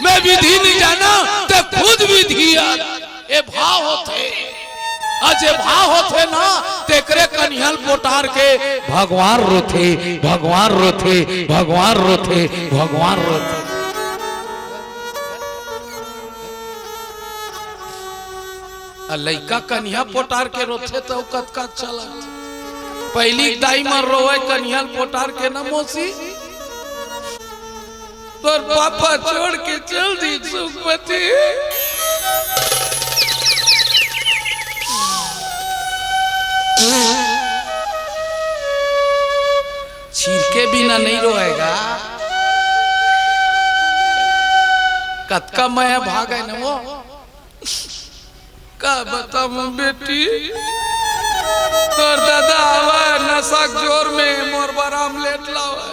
मैं विधि नहीं जाना, ते खुद विधि अस। ए भाव होथे, अउ जे भाव होथे ना, तेकरे कनिहा ल पोटार के भगवान रोथे, भगवान रोथे, भगवान रोथे, भगवान रोथे। अउ लइका कनिहा पोटार के रोथे त कतका अच्छा लगथे। पहिली दाई मन रोवय कनिहा ल पोटार के ना मौसी, तोर पापा छोड़ के चल दिस सुखपति। छींके बिना नहीं रोएगा। कतका मया भागे न वो। का बतावं बेटी, तोर दादा आवय नशा के जोर में, मोर बर आमलेट लावय।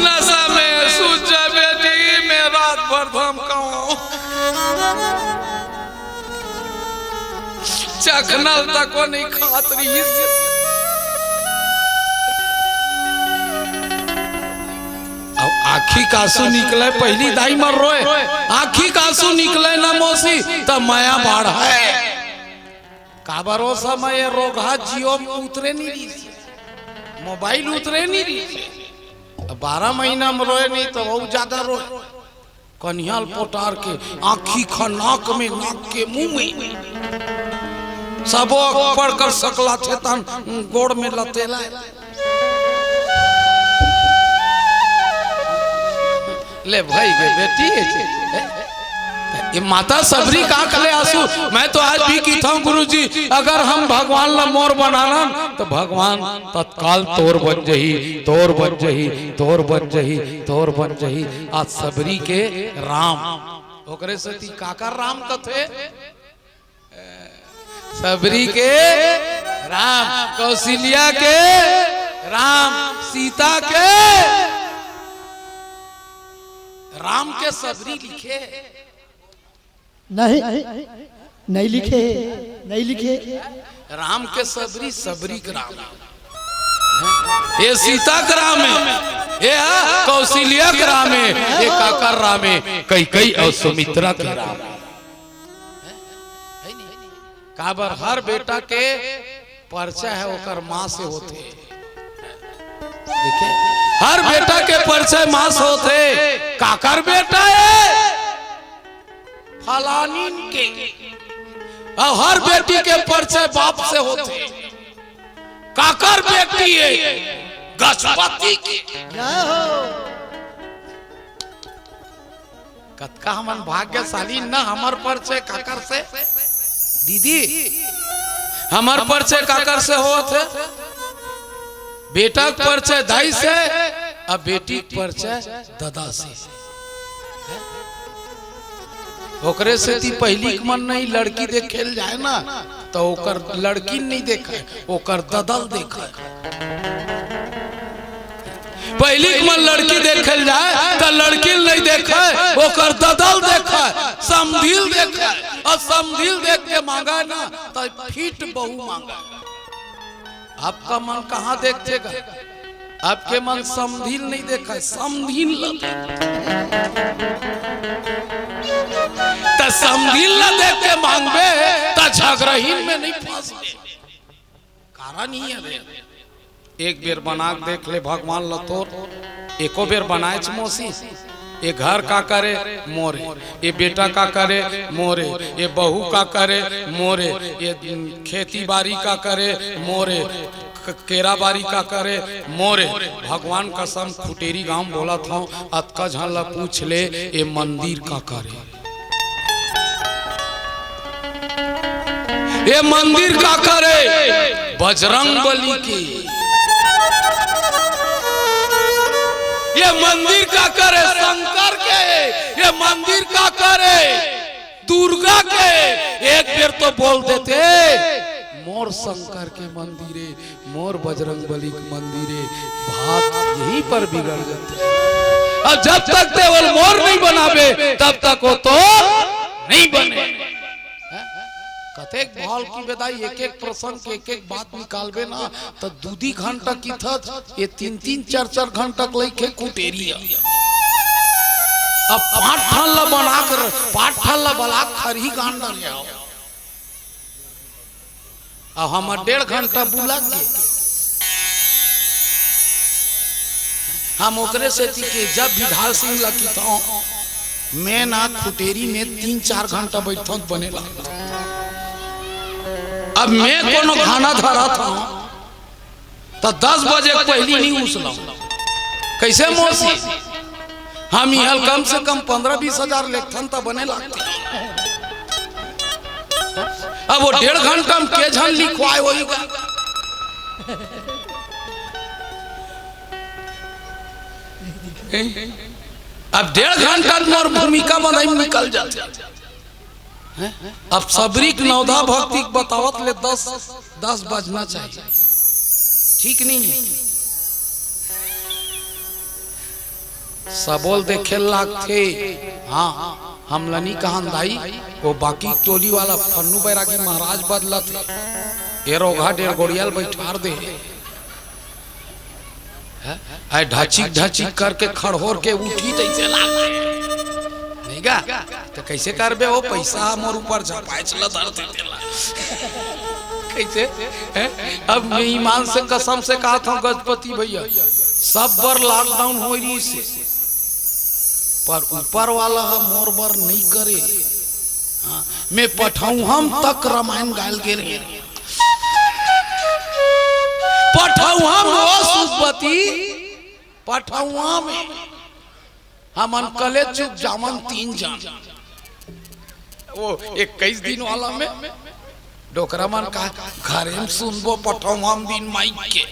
नशा में सूत जा बेटी, मैं रात भर धमकावं। चखना ल तको नहीं खात रहिस। अब आँखी के आंसू निकले, पहिली दाई मन रोय, आँखी के आंसू निकले ना मौसी, त मया बाढ़य। काबर ओ समय रोगहा जियो म उतरे नहीं रहिस, मोबाइल उतरे नहीं रहिस। त बारह महीना म रोय नहीं त अउ ज्यादा रोय। कनिहा ल पोटार के आँखी खा नाक में, नाक के मुँह में, सबो पड़ कर सकलाथे तहन गोड़ में लतेलाय। ले भाई, ये बेटी हे। ये माता सबरी के आँख ले आंसू। मैं तो आज भी कहता हूँ गुरुजी, अगर हम भगवान ला मोर बनाना त भगवान तत्काल तोर बन जही, तोर बन जही, तोर बन जही, तोर बन जही। आज सबरी के राम, ओकरे सेती काकर राम कथे? सबरी के राम, कौशल्या के राम, सीता के राम के सबरी लिखे। नहीं, नहीं लिखे, नहीं लिखे। राम के सबरी, सबरी के राम। ये सीता के राम हे। ये हा कौशल्या के राम हे, ये काकर राम हे? कैकई अउ सुमित्रा के राम हे। काबर हर बेटा के परिचय हे ओकर माँ से होथे। देखे, हर बेटा के परिचय माँ से होथे। काकर बेटा हे? फलानिन के। अउ हर बेटी के परिचय बाप से होथे। काकर बेटी हे? गजपति के। जय हो। कतका हमन भाग्यशाली न, हमर परिचय काकर से? दीदी, हमर परिचय काकर से होत हे? बेटा के परिचय दाई से, अउ बेटी के परिचय ददा से। ओकरे सेती पहिली के मन नहीं, लड़की देखे ल जाय न, त ओकर लड़की ल नहीं देखय, ओकर ददा ल देखय। पहिली के मन लड़की देखे ल जाय, त लड़की ल नहीं देखय, ओकर ददा ल देखय, समधी ल देखय, अउ समधी ल देख के मांगय न, त फिट बहू मांगय। आपका मन कहाँ देखथे गा? आपके मन समधी ल नहीं देखय, समधिन ल देखय। त समधिन ल देख के मांगबे, त झगरहिन में नहीं फंसबे। कारण ही हे रे। एक बेर बना के देख ले भगवान ल तोर, एको बेर बनाएच मौसी। ये घर काकर हे? मोर हे। ये बेटा काकर हे? मोर हे। ये बहू काकर हे? मोर हे। ये खेती बारी काकर हे? मोर हे। क-, केरा बारी काकर हे? मोर हे। भगवान कसम खुटेरी गांव बोलत हंव, अतका झन ल पूछ ले, ये मंदिर काकर हे? ये मंदिर काकर हे? बजरंग बली के। ये मंदिर काकर हे? शंकर के। ये मंदिर काकर हे? दुर्गा के। एक बेर तो बोल देते, मोर शंकर के मंदिर हे, मोर बजरंग बली के मंदिर हे, बात यहीं पर बिगड़ जाथे। अउ जब तक तें ओला मोर नहीं बनाबे, तब तक वो तोर नहीं बने। हैं? कतेक भाव के बेदाई, एक एक प्रसंग के एक एक बात निकालबे न, त दू दू घंटा किथत, ये तीन तीन चार चार घंटा के लइके खुटेरी हे। अब पाँच ठन ला बना कर, पाँच ठन ला बला के खरही गांड़ डरे हव। अब हमर डेढ़ घंटा बुला के, हम ओकरे सेती के जब भी ढाल सिंह ला किथंव, मैं ना खुटेरी में तीन चार घंटा बइठंव त बने लागथे। अब मैं कोनो घाना धरत हंव, त दस बजे के पहिली नहीं उसलंव। कइसे मौसी? हम इहां ल कम से कम पंद्रह बीस हजार लेगथन त बने लागथे। अब वो डेढ़ घंटा में के झन लिखवाय होही गा? अब डेढ़ घंटा में मोर भूमिका बंधई में निकल जाथे। हैं? अब सबरी के नवधा भक्ति के बतावत ले दस, दस बजना चाहिए, ठीक नहीं है? सबो ल देखे ल लागथे। हाँ, हमला नहीं कहन दाई, वो बाकी टोली वाला फन्नू बैरागी महाराज बदलत हे। ये रोगहा डेढ़ गोड़िया ल बैठार दे हे। हैं? आय ढचिक ढचिक करके खड़होर के उठी तइसे लागे। नहीं गा? त कइसे करबे? वो पइसा मोर ऊपर झपाएच ल धरथे तेला। कइसे? हैं? अब मैं ईमान से कसम से कहत हंव गजपति भइया, सब बर lockdown होय रहिस हे, पर ऊपर वाला ह मोर बर नइ करे। हाँ, मैं पठौहम तक रामायण गाय ल गे रहेंव। पठौहम ओ सुखवती, पठौहम। हमन कलेचुप जावन तीन झन। वो इक्कीस दिन वाला में डोकरा मन का घरे में सुनबो पठौहम बिन माइक के।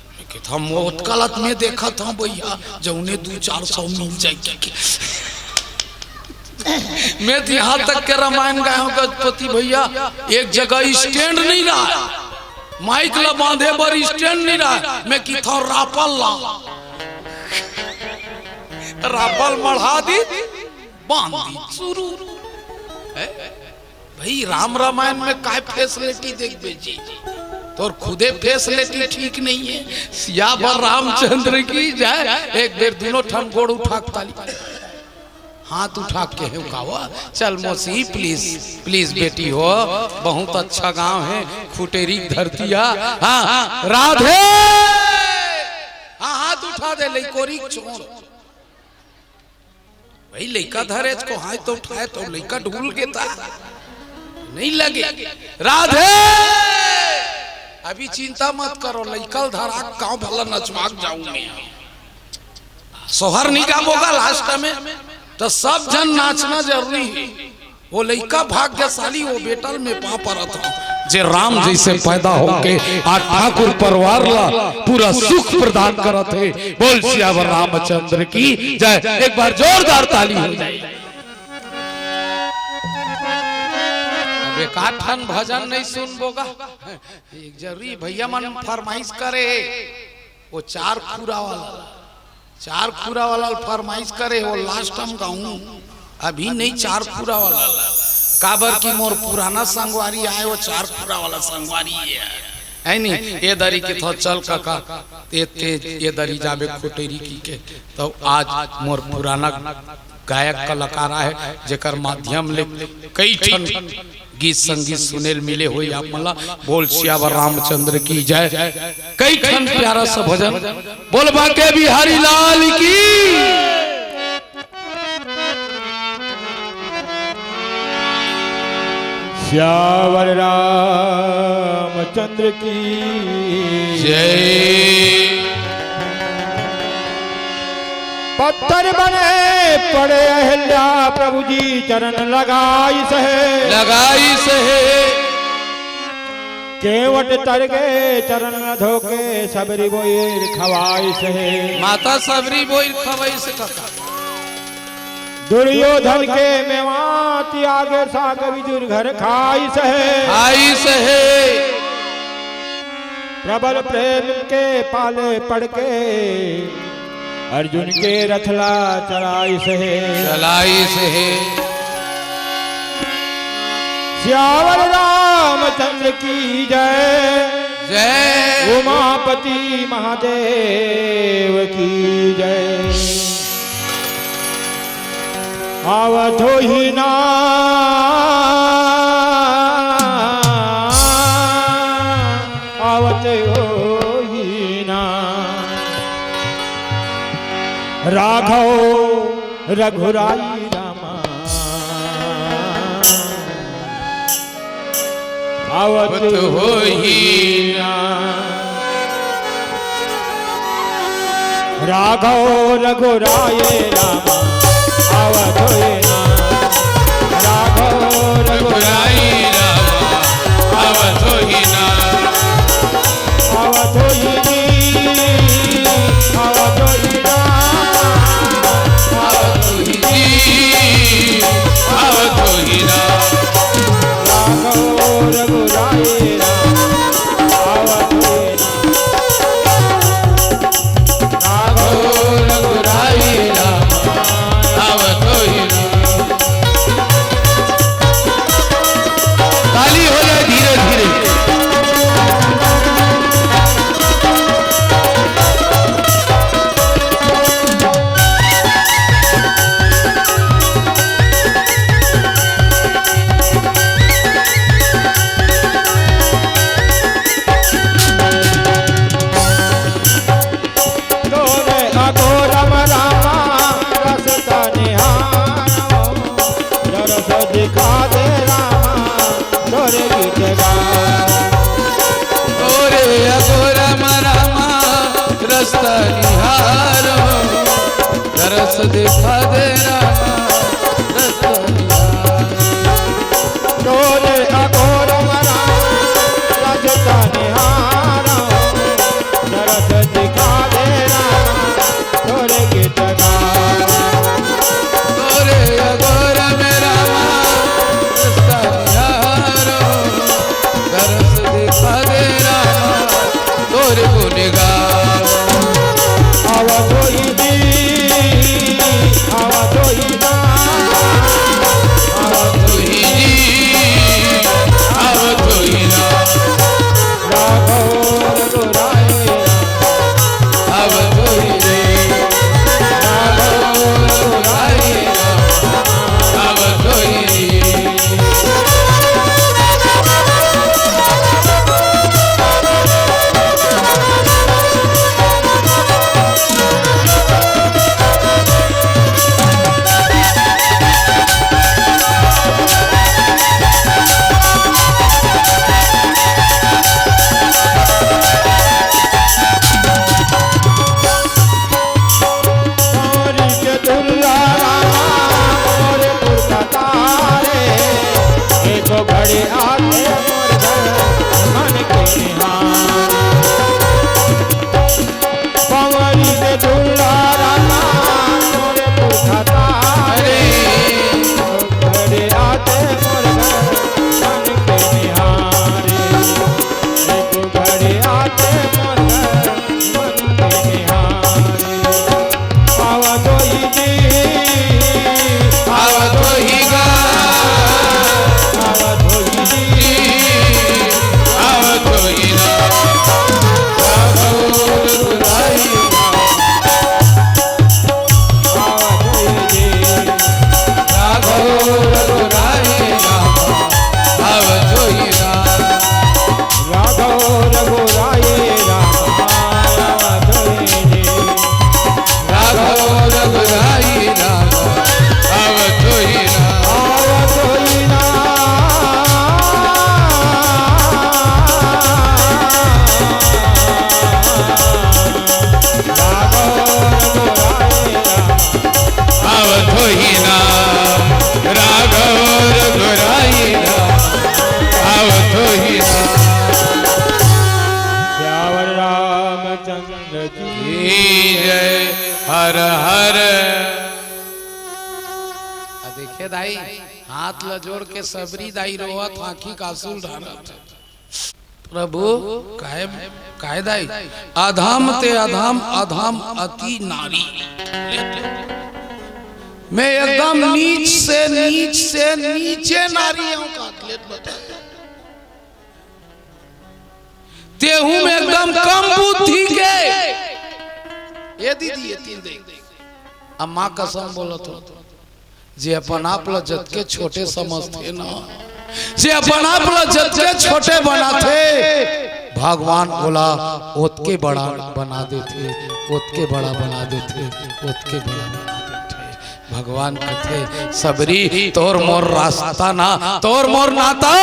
मैं कहत हंव, "मोर कलत में देखत हंव भइया, जउने दू चार सौ मिल जाय के।" मैं त इहां तक के रामायण गाय हंव गजपति भइया, एक जगह stand नहीं रहय, माइक ला बांधे बर stand नहीं रहय, मैं किथंव रापल ला, रापल मढ़ा दी, बांध दी, शुरू। हैं? भई, राम रामायण में काय facility देखबे जी? तोर खुदे फैसिलिटी ठीक नहीं है। सियावर रामचंद्र की जय। एक बेर दुनों ठन गोड़ उठा के ताली, हाथ उठा के कहूँ का वो, चल मौसी, प्लीज, प्लीज बेटी हो, बहुत अच्छा गांव है, खुटेरी की धरती है। हाँ, हाँ, राधे। हाँ, हाथ उठा दे, लइकोरी छोड़। भाई, लइका धरे को हाथ तो उठाए तो लइका ढूल के ता नहीं लगे। राधे, अभी चिंता मत करो, लइका धरा गांव भला नचवा के जाऊं मैं। सोहर नहीं गाबोगा लास्ट में, तो सब झन नाचना जरूरी है। वो लइका भाग्यशाली, वो बेटा ल मैं पाँव परत हंव, जे राम जइसे पैदा होके आज ठाकुर परिवार ला पूरा सुख प्रदान करत हे। बोल सियावर रामचंद्र की जय। एक बार जोरदार ताली हो जाए। अब एकाध ठन भजन नहीं सुनबो गा, एक जरूरी भैया मन फरमाइश करे, वो चार खुरा वाला, चार खुरा वाला फरमाइश करे, वो लास्ट हम गाऊं, अभी नहीं चार खुरा वाला। काबर कि मोर पुराना संगवारी आए, वो चार खुरा वाला संगवारी है, है नी? ये दरी के थो चल काका, ते, ते ये दरी जाबे खुटेरी की के। तो आज मोर पुराना गायक कलाकार आए, जेकर माध्यम ले कई ठन गीत संगीत सुने ल मिले होई आप मन ला। बोल सियावर रामचंद्र की जय। कई ठन प्यारा सा भजन। बोल बांके बिहारी लाल की। सियावर रामचंद्र की जय। पत्थर बने पड़े अहिल्या, प्रभु जी चरण लगाइस हे। लगाइस हे। केवट तर गे चरण न धोके, सबरी बोइर खवाइस हे। माता सबरी बोइर खवाइस हे काका। दुर्योधन के मेवा त्यागे, साग विदुर घर खाइस हे। खाइस हे। प्रबल प्रेम के पाले पड़ के, अर्जुन के रथ ला चलाइस हे। चलाइस हे। सियावर रामचंद्र की जय। जय। उमापति महादेव की जय। आवत होही ना, आवत होही ना, राघव रघुराई रामा। आवत होही ना। राघव रघुराय रामा, आवत होही ना। राघव रघुराय रामा, आवत होही ना। आवत होही जी, आवत होही ना। आवत होही जी, आवत होही ना। राघव रघुराय राम, आवत होही ना। राघव रघुराय राम, आवत होही ना। ताली हो जाए धीरे धीरे। तोरे अघोरम रामा रसता निहारो, दरस दिखा दे रामा तोरे गीत गा। तोरे अघोरम रामा रसता निहारो, दरस दिखा दे रामा रसता निहारो। तोरे अघोरम रामा रसता निहारो, दरस दिखा दे रामा तोरे गीत गा। तोरे अघोरम रामा रसता निहारो, दरस दिखा दे रामा तोरे गुण गावो। आवत होही जी, आवत होही रे आते मोर घर मन के निहारे। पवरी दे दुलारा ना मोर दुखता रे। घरे आते मोर घर मन के निहारे। एक घरे आते मोर घर मन के निहारे। आवत होही जी, आवत होही गा, आवत होही जी, आवत होही गा। राघव रघुराई राम, आवत होही जी। राघव रघुराई राम, आवत होही राम। राघव रघुराई राम, आवत होही जी। राघव रघुराई राम, आवत होही राम। आवत होही राम। राघव रघुराई राम, आवत होही ना, राघव रघुराई ना, आवत होही ना। सियावर रामचंद्र की जय। हर हर। आ देखे दाई, हाथ ल जोड़ के सबरी दाई रोवत, आँखी के आंसू ढारत। प्रभु, काय, काय दाई? अधम ते अधम, अधम अति नारी। मैं एकदम नीच से नीच से नीचे नारी हूँ, का लेट बता। तेहू में एकदम कम बुद्धि के। ए दीदी, ए तीन दे। अब माँ कसम बोलत हो। जे अपन आप ल जतके छोटे समझथे ना, जे अपन आप ल जतके छोटे बनाथे, भगवान ओला ओतके बड़ा बना देथे, ओतके बड़ा बना देथे, ओतके बड़ा बना देथे। भगवान कथे, "सबरी, तोर मोर रास्ता ना, तोर मोर नाता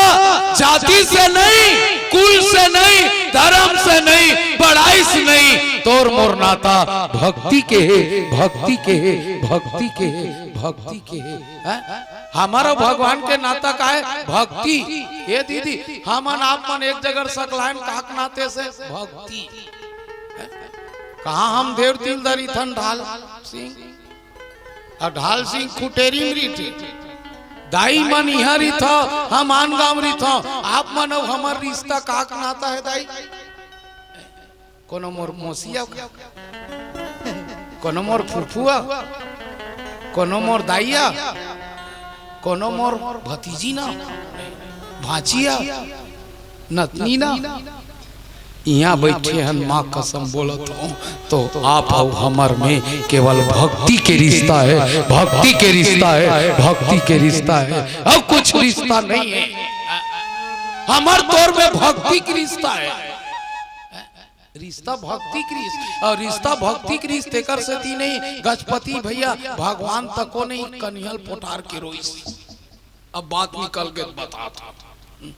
जाति से नहीं, कुल से नहीं, धर्म से नहीं, पढ़ाई से नहीं, तोर मोर नाता भक्ति के हे, भक्ति के हे, भक्ति के हे।" भक्ति के हे, हैं? हमर अउ भगवान के नाता का हे? भक्ति। ए दीदी, हमन आप मन एक जगह सकलायन काक नाते से भक्ति। हैं? कहाँ हम देव तिल दरी थन ढाल सिंह, अउ ढाल सिंह खुटेरी में रहिथे। दाई मन इहाँ रहिथव, हम आन गाँव रहिथव, आप मन अउ हमर रिश्ता काक नाता हे दाई? कोनो मोर मौसिया, कोनो मोर फुफुआ, कोनो मोर दाइया, कोनो मोर भतीजी ना, भांचिया, नतनी ना। इहाँ बइठे हन, माँ कसम बोलत हूँ, तो आप अउ हमर में केवल भक्ति के रिश्ता हे, भक्ति के रिश्ता हे, भक्ति के रिश्ता हे, अउ कुछ रिश्ता नहीं हे। हमर तोर में भक्ति के रिश्ता हे। रिश्ता भक्ति के रिश्ता, अउ रिश्ता भक्ति के रिश्ता तेकर सेती नहीं, गजपति भैया भगवान तको नहीं कनिहल पोटार के रोइस। अब बात निकल के बतात हूँ।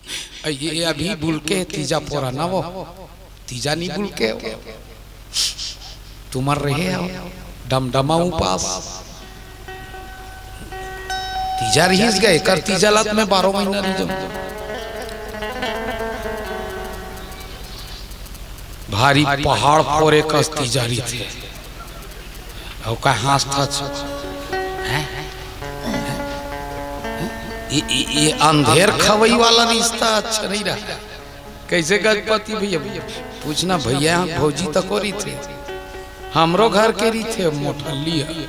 ये अभी बुल के तीजा पोरा ना वो, तीजा नहीं बुल के वो। तुमर रहे हो डमडमा उपास। तीजा रहिस गे, एकर तीजा लात में बारह महीना रहि जाऊं। भारी पहाड़ फोरे कस तीजा रहिथे। अउ का हाँसथच? हैं? ये, ये, ये अंधेर खवई वाला रिश्ता अच्छा नहीं रहा। कैसे गजपति भैया? पूछना भैया, भौजी तको रहिथे, हमरो घर के रहिथे, मोटल्ली हे।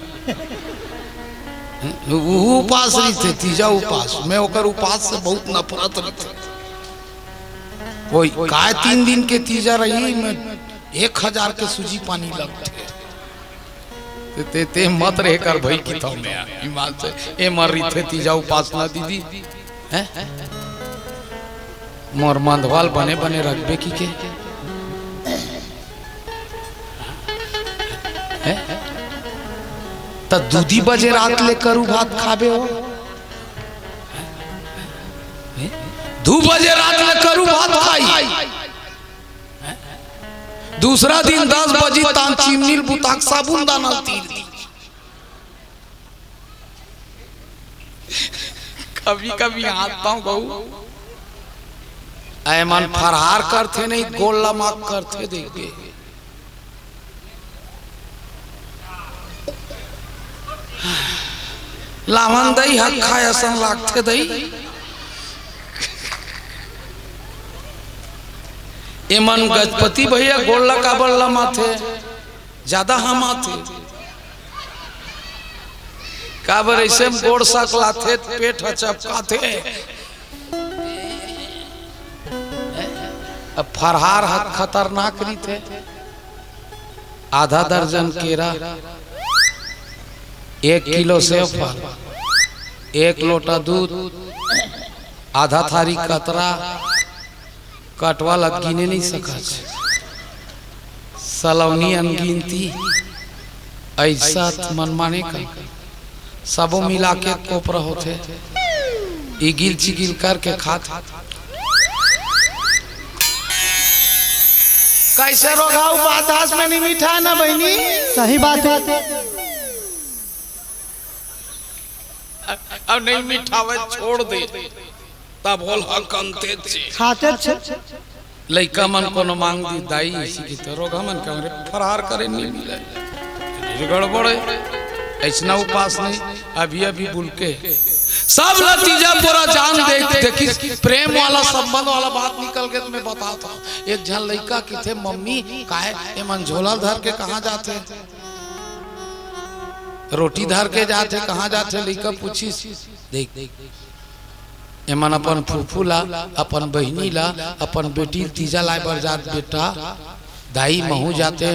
उहू उपास रहिथे, तीजा उपास। मैं ओकर उपास से बहुत नफरत रहिथे। कोई काय तीन दिन के तीजा रही, मैं एक हजार के सूजी पानी लगथे। ते, ते, ते मत रहे कर भाई की थौ में ईमान से। ए मर रहिथे तीजा उपासना दीदी, हैं? मोर मंदवाल बने बने रखबे की के? हैं? त दूधी बजे रात ले करू भात खाबे हो? हैं? दू बजे रात ले करू भात खाई। दूसरा दिन दस बजी तान चिमनील बुताक साबुन दाना तीर दी। कभी कभी हाथ पाँव गऊ एमन फरहार करथे नहीं, गोड़ ला माख करथे। देख के लामन दई हक खाय असन लागथे दई। एमन गजपति भैया गोड़ ला काबर लमाथे, जादा हमाथे। काबर अइसे म गोड़ सकलाथे, पेट ह चपकाथे। अब फरहार ह खतरनाक रहिथे। आधा दर्जन केरा, एक किलो सेव फल, एक लोटा दूध, आधा थारी कतरा, कटवा ल गिने नहीं सकच। सलौनी अनगिनती, अइसत मनमाने का सबो मिला के कोपरा होथे। इगिल चिगिल करके खात। कैसे रोगहा बातास में नहीं मिठा ना बहिनी? सही बात है। अब नहीं मिठावे छोड़ दे, तब होल हकनते छे। खाते छे। लइका मन कोनो मांग दी, "दाई, इसी की तो रोगहा मन का रे फरहार करे नहीं मिले।" ये गड़बड़ है, ऐसना उपास नहीं। अभी अभी बुल के सब ला तीजा पोरा जान देख, देखिस, प्रेम वाला संबंध वाला बात निकल के तुम्हें बताता हूँ। एक झन लइका किथे, "मम्मी, काहे एमन झोला धर के कहाँ जाथे?" रोटी धर के जाथे, कहाँ जाथे? लइका पूछिस। देख, एमन अपन फूफू ला, अपन बहिनी ला, अपन बेटी ल तीजा लाय बर जात बेटा। दाई, महू जाते,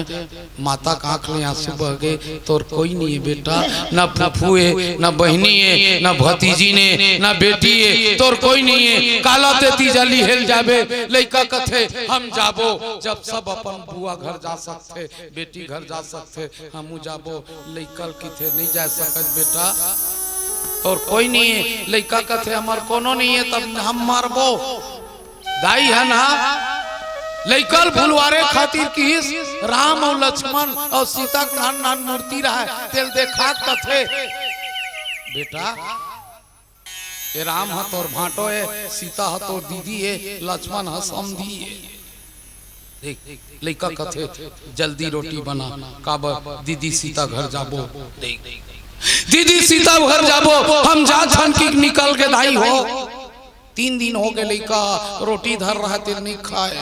माता के आँख ले आंसू बह गे। तोर कोई नहीं है बेटा, ना फूफू है, ना बहिनी है, ना भतीजी ने, ना बेटी है, तोर कोई नहीं है। काला ते तीजा लिहेल जाबे? लइका कथे, "हम जाबो, जब सब अपन बुआ घर जा सकथे।" बेटी घर जा सकथे, हमू जाबो। लइका ल किथे, "नहीं जा सकत बेटा, तोर कोई नहीं है।" लइका कथे, "हमर कोनो नहीं है, तब हम मरबो।" दाई हन हा लइका ल भुलवारे खातिर किहिस, "राम अउ लक्ष्मण अउ सीता के नान नान मूर्ति रहय, तेल देखा कथे, बेटा, ए राम ह तोर भांटो ए, सीता ह तोर दीदी ए, लक्ष्मण ह समधी ए।" देख, लइका कथे, "जल्दी रोटी बना, काबर दीदी सीता घर जाबो।" देख, "दीदी सीता घर जाबो, हम जात हन कि निकल के दाई हो।" तीन दिन हो गे, लइका रोटी धर रहा, तेल नहीं खाय।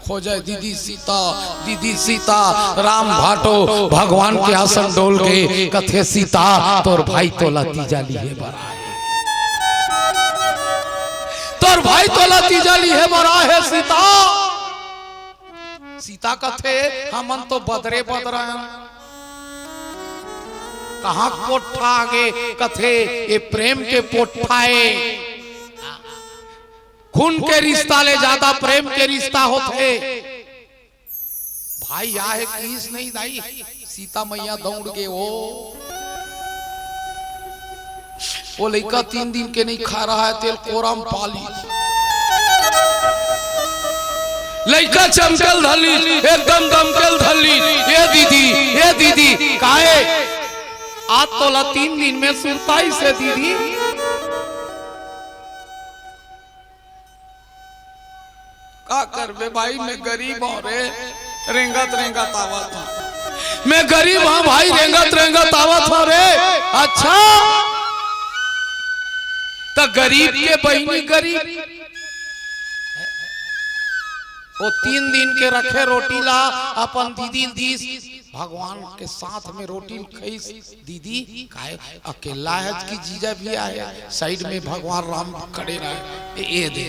खोजे दीदी सीता, दीदी सीता, राम भाटो भगवान के आसन डोल के कथे, "सीता, तोर भाई तोला तीजा लिहे बर आहे, तोर भाई तोला तीजा लिहे बर आहे सीता।" सीता कथे, "हमन तो बदरे बदरा हन।" कहाँ पोट्ठा आगे? कथे, "ए प्रेम के पोट्ठा ए।" खून के रिश्ता ले जादा प्रेम के रिश्ता होथे। भाई आहे किहिस नहीं दाई, सीता मैया दौड़ गे हो। ओ लइका तीन दिन के नहीं खा रहा है, तेल कोरम पाली। लइका चमकेल धली, एकदम दमकेल धली। "ए दीदी, ए दीदी, काहे?" "आज तोला तीन दिन में सुरताइस हे दीदी।" का करबे भाई, मैं गरीब हूँ रे, रेंगत रेंगत आवत हूँ। मैं गरीब हूँ भाई, रेंगत रेंगत आवत हूँ रे। अच्छा, त गरीब के बहिनी गरीब, ओ तीन दिन के रखे रोटी ला अपन दीदी ल दीस, भगवान के साथ में रोटी ल खइस। दीदी, काय अकेला है कि जीजा भी आए? साइड में भगवान राम खड़े रहे। ए, ए दे,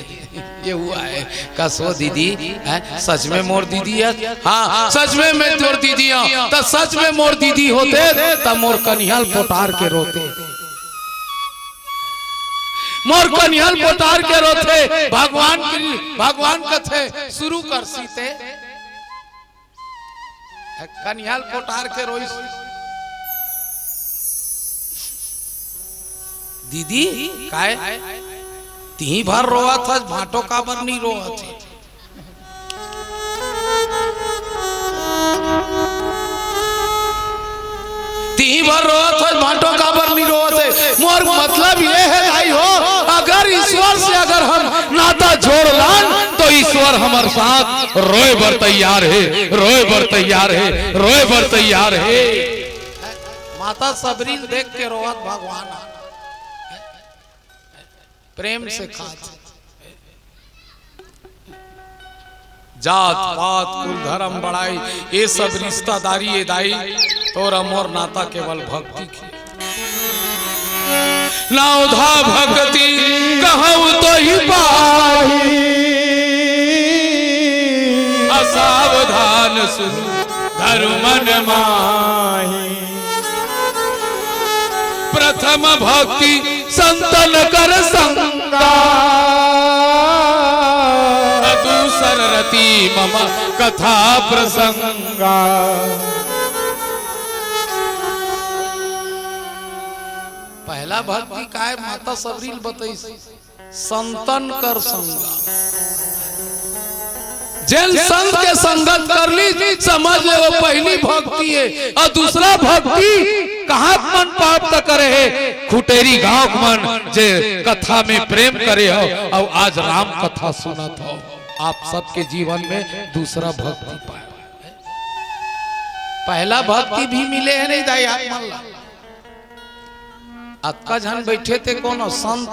ये हुआ है। कस वो दीदी, हैं? सच में मोर दीदी है? हाँ, सच में मैं तोर दीदी हूँ। त सच में मोर दीदी होते, त मोर कनिहल पोटार के रोते। मोर कनिहल पोटार के रोते। भगवान की, भगवान कथे, "शुरू कर सीते।" कनिहल पोटार के रोइस। दीदी, काय? तिही भर रोवत हस, भांटो काबर नहीं रोवत हे? तिही भर रोवत हस, भांटो काबर नहीं रोवत हे? मोर मतलब ये है भाई हो, अगर ईश्वर से अगर हम नाता जोड़ लान, तो इस ईश्वर हमर साथ रोए बर तैयार हे, रोए बर तैयार हे, रोए बर तैयार हे। माता सबरी ल देख के रोवत भगवान प्रेम से खात। जात पात कुल धर्म बड़ाई, ये सब रिश्तेदारी ए दाई, तोर मोर नाता केवल भक्ति के। नवधा भक्ति कहूँ तो ही पाही, असावधान सुन धर्मन माही। प्रथम भक्ति संतन कर संगा, दूसर रति मम कथा प्रसंगा। पहला भक्ति काय माता सबरी ल बतइस, संतन कर संगा। जेन संत के संगत कर ली, समझ ले वो पहली भक्ति हे। अउ दूसरा भक्ति कहाँ के मन प्राप्त करे हे? खुटेरी गांव के मन, जे कथा में प्रेम करे हो अउ आज राम कथा सुनत हो। आप सबके जीवन में दूसरा भक्ति पाए। पहला भक्ति भी मिले हे नहीं दाई आप मन ला। अतका झन बैठे ते कोनो संत,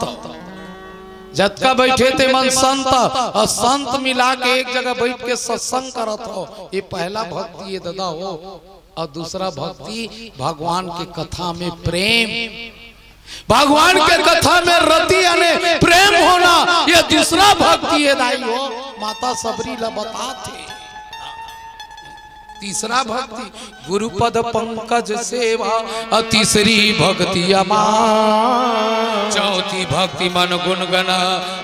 जतका बैठे ते मन संत, अउ संत मिला के एक जगह बैठ के सत्संग करत हो, ये पहला भक्ति हे ददा हो। अउ दूसरा भक्ति भगवान के कथा में प्रेम, भगवान के कथा में रति याने प्रेम होना, ये दूसरा भक्ति हे दाई हो। माता सबरी ला बतात हे। तीसरा भक्ति गुरु पद पंकज सेवा, अ तीसरी भक्ति अमा। चौथी भक्ति मन गुण गण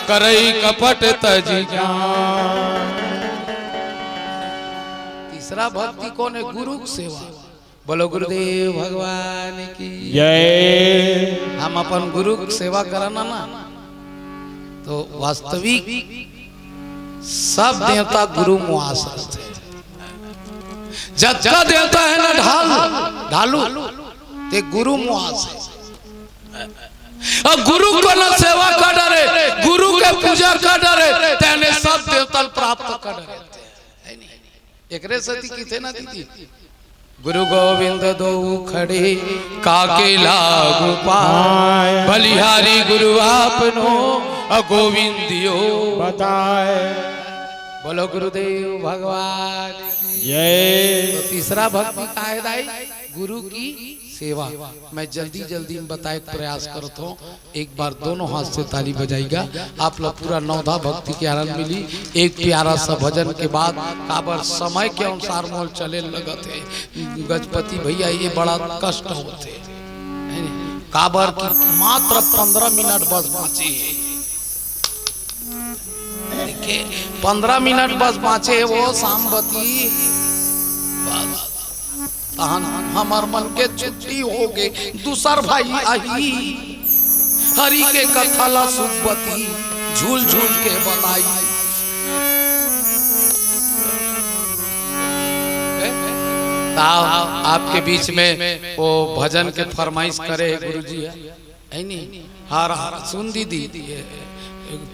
करई कपट तज जान। तीसरा भक्ति कोन हे? गुरु के सेवा। बोलो गुरुदेव भगवान की जय। हम अपन गुरु के सेवा करना ना, तो वास्तविक सब देवता गुरु मुआस रथे। जतका देवता हे ना ढाल, ढालू, ते गुरु मुआस हे। अउ गुरु के ना सेवा कर डरे, गुरु के पूजा कर डरे, तेने सब देवता ल प्राप्त कर डरे। एकरे सेती किथे ना दीदी, गुरु गोविंद दो खड़े, काके लागू पाए, बलिहारी गुरु आपनो, अ गोविंद यो बताए। बोलो गुरुदेव भगवान की जय। तो तीसरा भक्ति का हे दाई? गुरु की सेवा। मैं जल्दी जल्दी में बताए के प्रयास करत हूँ। एक बार दोनों हाथ से ताली बजाइगा, आप लोग पूरा नवधा भक्ति के आनंद मिली। एक प्यारा सा भजन के बाद, काबर समय के अनुसार मोल चले लगत हे। गजपति भैया, ये बड़ा कष्ट होथे, है नी? काबर कि मात्र पंद्रह मिनट बस बाँचे हे। पंद्रह मिनट बस बाँचे हे वो शाम बती। बस। तहन हमर मन के छुट्टी होगे, दूसर भाई आही, हरि के कथा ला सुखबती झूल झूल के बताई। ता आपके बीच में वो भजन के फरमाइश करे हे गुरुजी, है? है नी? हर, हर, सुन दीदी, ये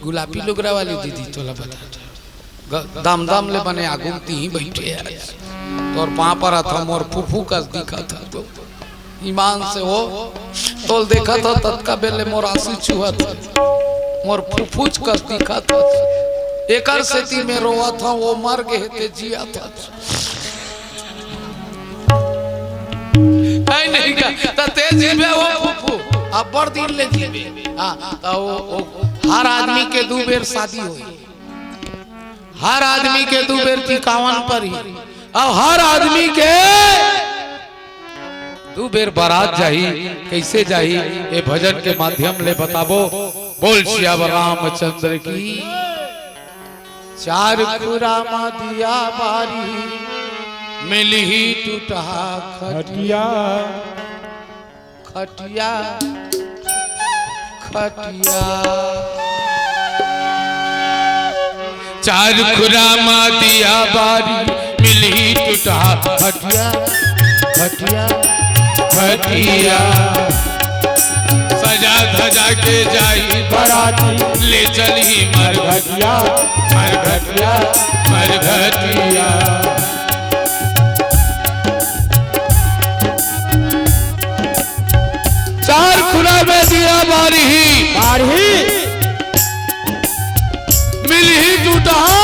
गुलाबी लुगरा वाली दीदी, तोला बता, ग-, दम दम ले बने आगू म तिही बैठे हे। तोर पाँव परत हँव, मोर फूफू कस दिखत हस तो। ईमान से हो, तोल देखत हँव, ततका बेर ले मोर आँसू चुहत हे। मोर फूफूच कस दिखत हस। एकर सेती मैं रोवत हँव, वो मर गे हे ते जियत हस। नहीं, नहीं का, त ते जीबे वो फूफू, अब्बड़ दिन ले जीबे। हाँ, त वो, वो हर आदमी के दू बेर शादी होही, हर आदमी के दू बेर टिकावन परही, अउ हर आदमी के दू बेर बारात जाही। कइसे जाही, ए भजन के माध्यम ले बताबो। बोल सियावर रामचंद्र की। चार खुरा म दिया बारी, मिलही टूटहा खटिया। खटिया, खटिया। चार खुरा म दिया बारी, मिलही टूटहा खटिया, खटिया, खटिया। सजा धजा ले जाही बराती, ले चलही मरघटिया, मरघटिया, मरघटिया। चार खुला में दिया बारही, बारही। मिलही टूटहा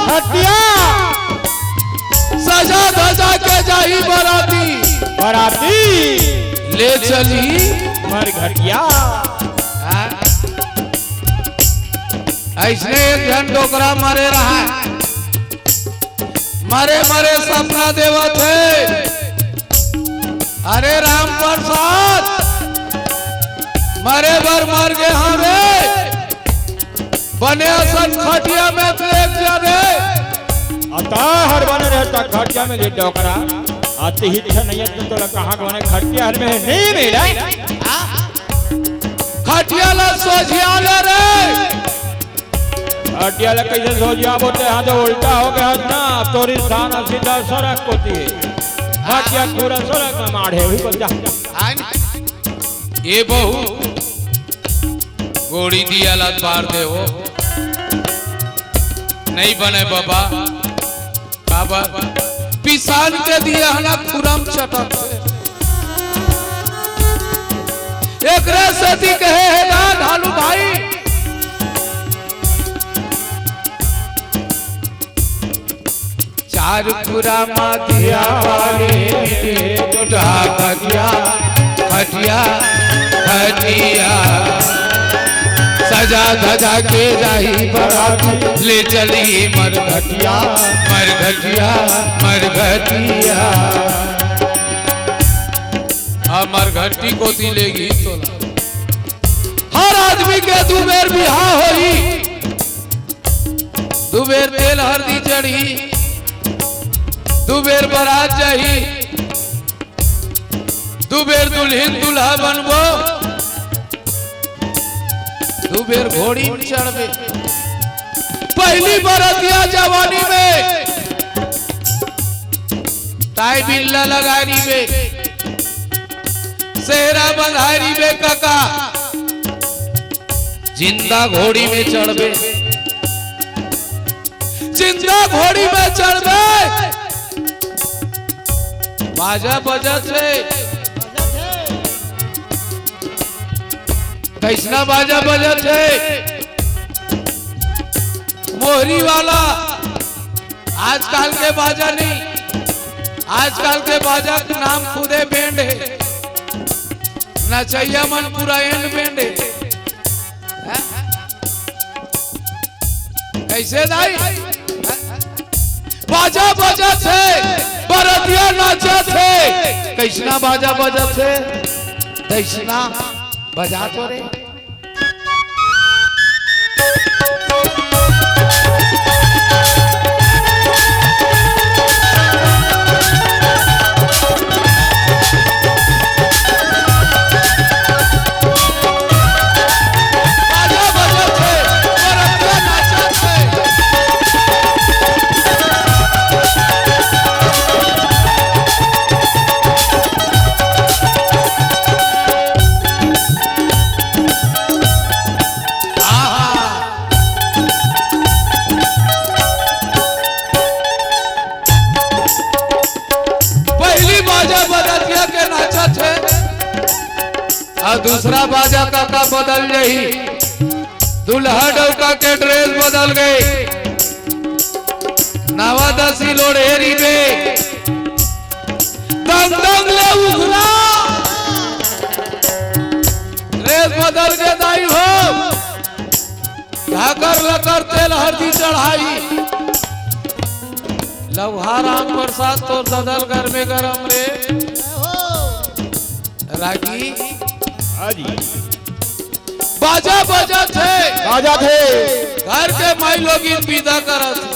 खटिया। सजा धजा के जाही बराती, बराती। ले चलही मरघटिया। हाँ। अइसने एक झन डोकरा मरे रहा, मरे मरे सपना देवत हे, अरे राम प्रसाद, मरे बर मर गे हँव रे, बने असन खटिया में लेग जा रे। अता हर बने रहता खटिया में ले डोकरा, अति इच्छा नहीं है तो तोला कहाँ के बने खटिया हर में नहीं मिला। खटिया ला सोझिया ले रे। खटिया ला कइसे सोझियाबो ते, हाँ तो उल्टा हो गया ना, तोर इंसान सीधा सरक कोती हे। खटिया पूरा सरक में माढ़े हुई को जा। आय ना। ए बहू, घोड़ी दिया ला पार दे हो। नहीं बने बाबा। काबर? पिसान के दिया हला खुरम चटक से। एकरे सेती कहे हे गा ढालू भाई, चार खुरा मा दिया वाली टूटा खटिया, खटिया, खटिया। सजा धजा के जाही बराती, ले चलही मरघटिया, मरघटिया, मरघटिया। आ मरघटी कोती लेगही तोला। हर आदमी के दू बेर बिहाव होही, दू बेर तेल हरदी चढ़ही, दू बेर बरात जाही, दू बेर दुल्हिन दूल्हा बनबो, दू बेर घोड़ी में चढ़बे। पहिली बरतिया जवानी में ताई बिल्ला लगारी बे, सेहरा बंधारी बे कका, जिंदा घोड़ी में चढ़बे, जिंदा घोड़ी में चढ़बे। बाजा बजत हे, कइसना बाजा बजत हे? मोहरी वाला। आजकल के बाजा नहीं, आजकल के बाजा के नाम खुदे बैंड हे। नचइया मन पूरा एंड बैंड हे। हैं? कइसे दाई? बाजा बजत हे, बरतिया नाचत हे। कइसना बाजा बजत हे? कइसना बजा तो रे। पहिली बाजा बरतिया के नाचत हे, अउ दूसरा बाजा काका बदल जाही। दूल्हा डउका के ड्रेस बदल गे, नवा दसी लोढ़े रहिबे, दंग दंग ले उघरा। ड्रेस बदल गे दाई हो, धाकर लकर तेल हरदी चढ़ाही। लउहा राम प्रसाद तोर ददल गरमे गरम रे। रागी। हाँ जी। बाजा बजत हे। बाजत हे। घर के माई लोगिन विदा करत हे।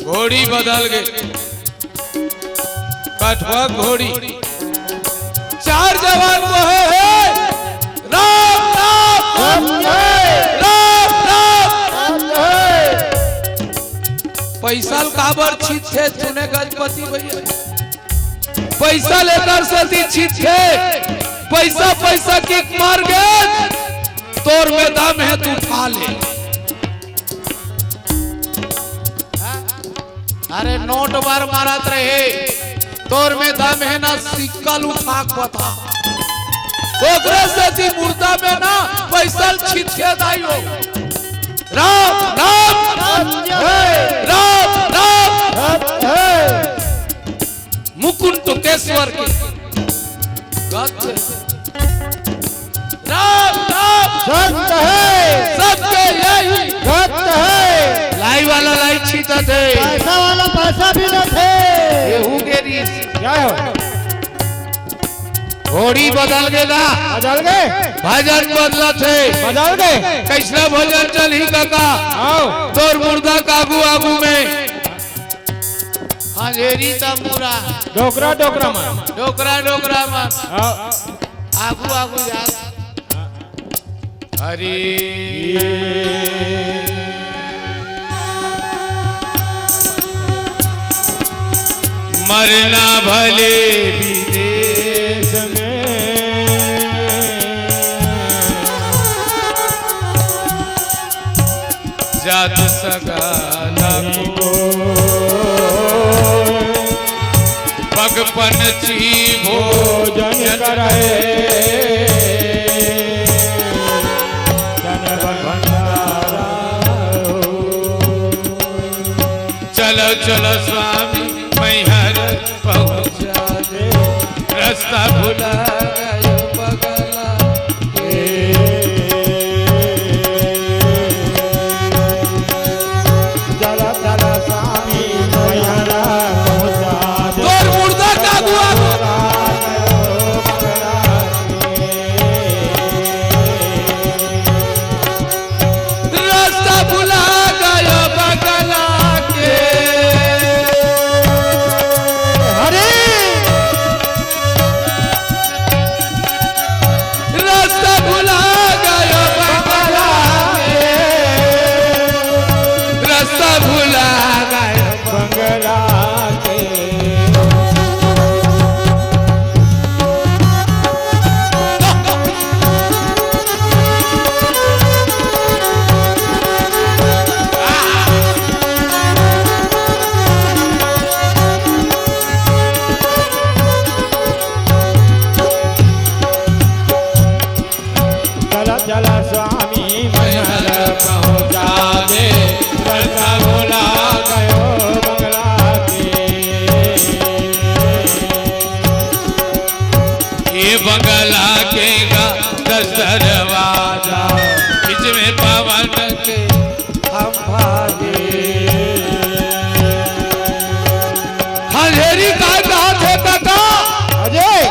घोड़ी बदल गे। कठवा घोड़ी। चार जवान बोहे हे। राम, राम। राम, राम। राम, राम। पैसा ल काबर छींचथे सुने गजपति भैया? पैसा ल एकर सेती छींचथे, पैसा पैसा किक मार गे, तोर में दम हे त उठा ले। अरे नोट बर मारत रहे, तोर में दम हे ना, सिक्का ल उठा के बता। ओकरे सेती मुर्दा में ना पैसा ल छितके दाई हो। राम राम सत्य हे। राम राम सत्य हे। मुकुंद टोकेश्वर के गत राम राम सत्य हे। सत्य यही गत हे। लाई वाला लाई छीटत हे। पैसा वाला पैसा बीनत हे। एहू के रीस। जय हो। घोड़ी बदल गे ना। बदल गे। भजन बदलत हे। बदल गे। कइसना भजन चलही कका? आओ। तोर मुर्दा के आगू आगू में। हंझेरी तंबूरा। डोकरा डोकरा मन। डोकरा डोकरा मन। आओ। आगू आगू जा। हरी। मरना भले विदेश में, जात सगा न कोय। पग पंछी भोजन करे, धन भंडारा हो। चलो चलो स्वामी मैहर पहुँचा दे, रस्ता भुला गयो पगला। चला चला स्वामी मैहर पहुँचा दे। तोर मुर्दा के आगू आगू। रस्ता भुला गयो बगला के। हरे। रस्ता भुला गयो बंगला के, रस्ता भुला गयो बंगला के। चला चला स्वामी मैहर पहुँचा दे, रस्ता भुला गयो बंगला के। ये बंगला के गा दस दरवाजा, बीच में पवन के खंभा दे। हंझेरी काय कहाथे कका? अजय।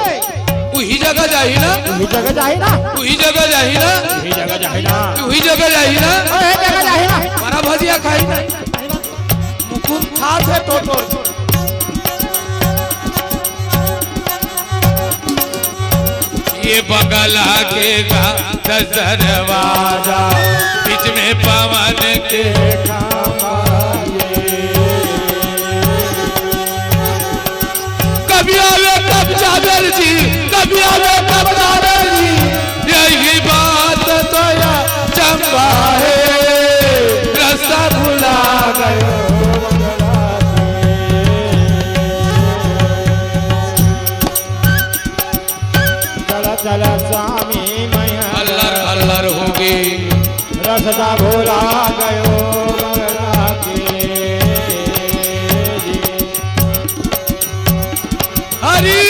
उही जगह जाही ना? उही जगह जाही ना? उही जगह जाही ना? उही जगह जाही ना? उही जगह जाही ना? ओए, जगह जाही ना? बड़ा भजिया खाही ना? मुकुंद खाथे टोटो। ये बंगला के गा दस दरवाजा, बीच में पवन के खंभा ये। कभी आवे कब जावेर जी, कभी आवे कब जावेर जी, यही बात दया चंबा हे, रस्ता भुला गयो। चला चला स्वामी मैया। अल्लर अल्लर होगे। रस्ता भुला गयो बंगला के। हरी।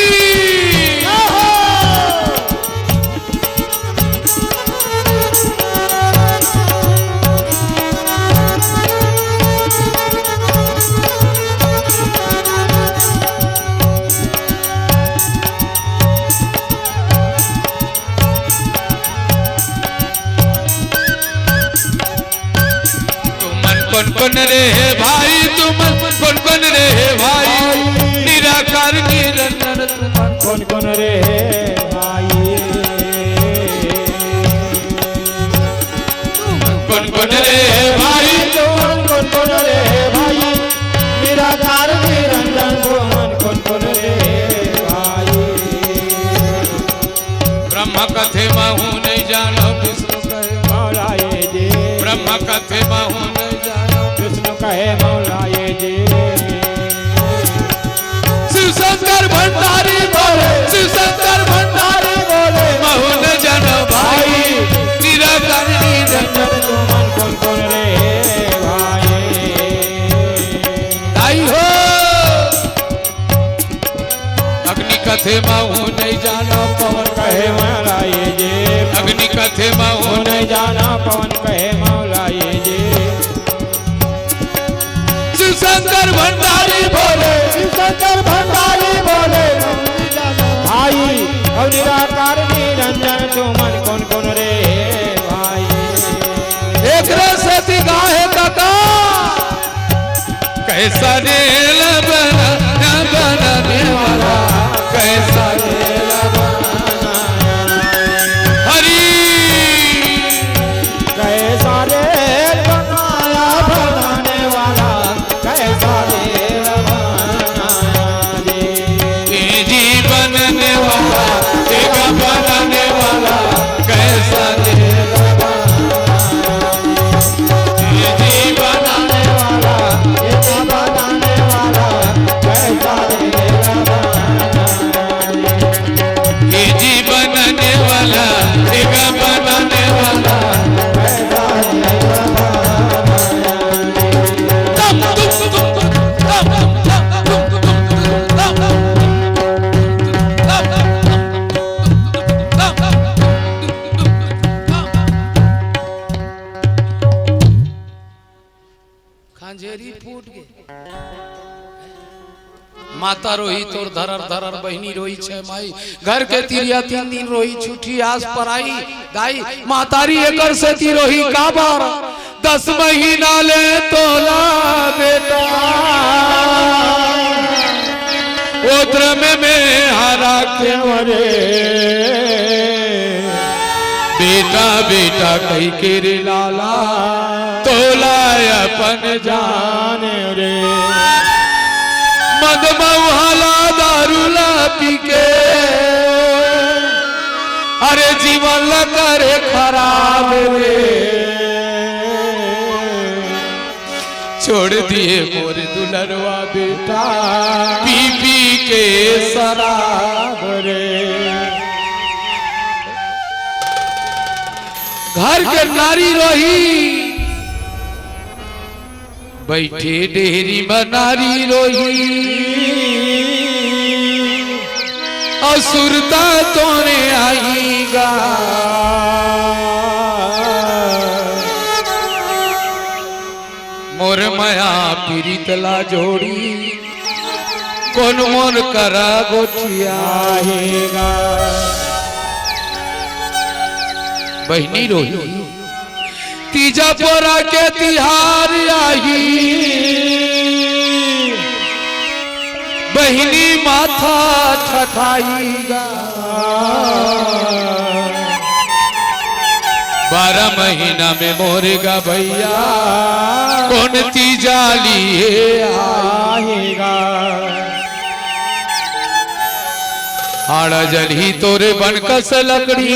तुमन कोन कोन रे हे भाई, तुमन कोन कोन रे हे भाई, निराकार निरंजन तुमन कोन कोन रे हे भाई। कोन कोन रे भाई, तुमन कोन कोन रे भाई, निराकार निरंजन तुमन कोन कोन रे भाई। ब्रह्मा कथे महूँ नहीं जानो, विष्णु कहे मौला ये जी। ब्रह्मा कथे महूँ नहीं जानो, विष्णु कहे मौला ये जी। शिव शंकर भंडारी बोले, शिव शंकर भंडारी बोले, महूँ नहीं जानो भाई, निराकार निरंजन तुमन कौन कौन रे भाई। दाई हो। अग्नि कथे महूँ नहीं जानो, पवन कहे मौला ये जी। अग्नि कथे महूँ नहीं जानो, पवन कहे मौला ये जी। शिव शंकर भंडारी बोले, शिव शंकर भंडारी बोले, भाई, और निराकार निरंजन तुमन कौन कौन रे भाई। एक रस गाहे काका। कैसा रेल बना, बनाने वाला, कैसा रेल बनाना। हरी। कैसा रेल बनाया बनाने वाला, कैसा रेल बनाया जी। जी बनाने वाला, एक बनाने वाला, कैसा रेल बनाना। जी बनाने वाला, एक बनाने वाला, कैसा रेल बनाना। ये जी बनाने वाला, एक बनाने वाला, कैसा रेल बनाना। खंजेरी फूट गे। माता रोही तोर धरर धरर, बहिनी रोही छै माई। घर के तिरिया तीन दिन रोही छुट्टी आस पराई। दाई, मातारी एकर सेती रोही काबर? दस महीना ले तोला बेटा ओत्र में, में हरा के मरे। बेटा बेटा कहि के रे लाला, तोला अपन जान रे। मद मउहाला दारू ला पी के, अरे जीवन ला करे खराब रे। छोड़ दिए मोर दुलरवा बेटा, पी पी के शराब रे। घर के नारी रोही, बैठे डेहरी म नारी रोही, असुरता तोने आही गा। मोर मया पीरित ला जोड़ी, कोन मोर करा गोठियाही गा। बहिनी रोही, तीजा पोरा के तिहार आही, बहिनी माथा ठठाई गा। बारह महीना में मोरे गा भैया, कोन तीजा लिए आही गा। आड़ा जलही तोरे बन कस लकड़ी,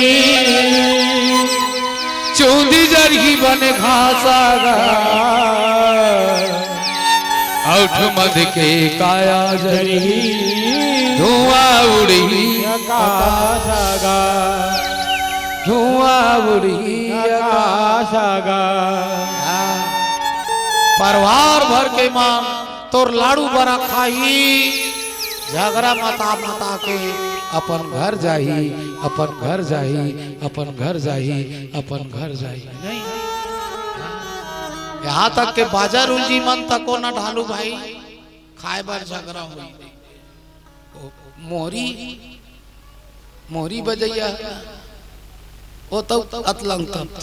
चूंदी जरही बन घासा गा। अउठ मद के काया जरही, धुआं उड़ही आकासा गा। धुआं उड़ही आकासा गा। हाँ। परिवार भर के मां तोर लाड़ू बरा खाही, झगरा मता मता के अपन घर जाही, अपन घर जाही, अपन घर जाही, अपन घर जाही। नहीं। यहाँ तक के बाजा रुलजी मन तको न ढालू भाई, खाए बर झगरा होई। ओ मोहरी, मोहरी बजैया, ओ तो अतलंग तंत।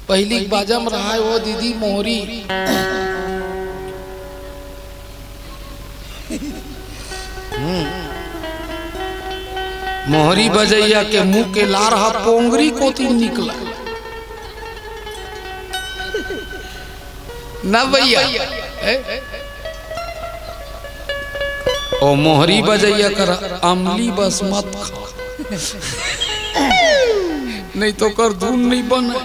पहिली के बाजा म रहाय ओ दीदी मोहरी। हम्म। मोहरी बजैया के मुंह के लार ह पोंगरी कोती निकला। ना भैया, ए? ओ मोहरी बजैया कर अमली बस मत खा। नहीं तो ओकर धुन नहीं बने,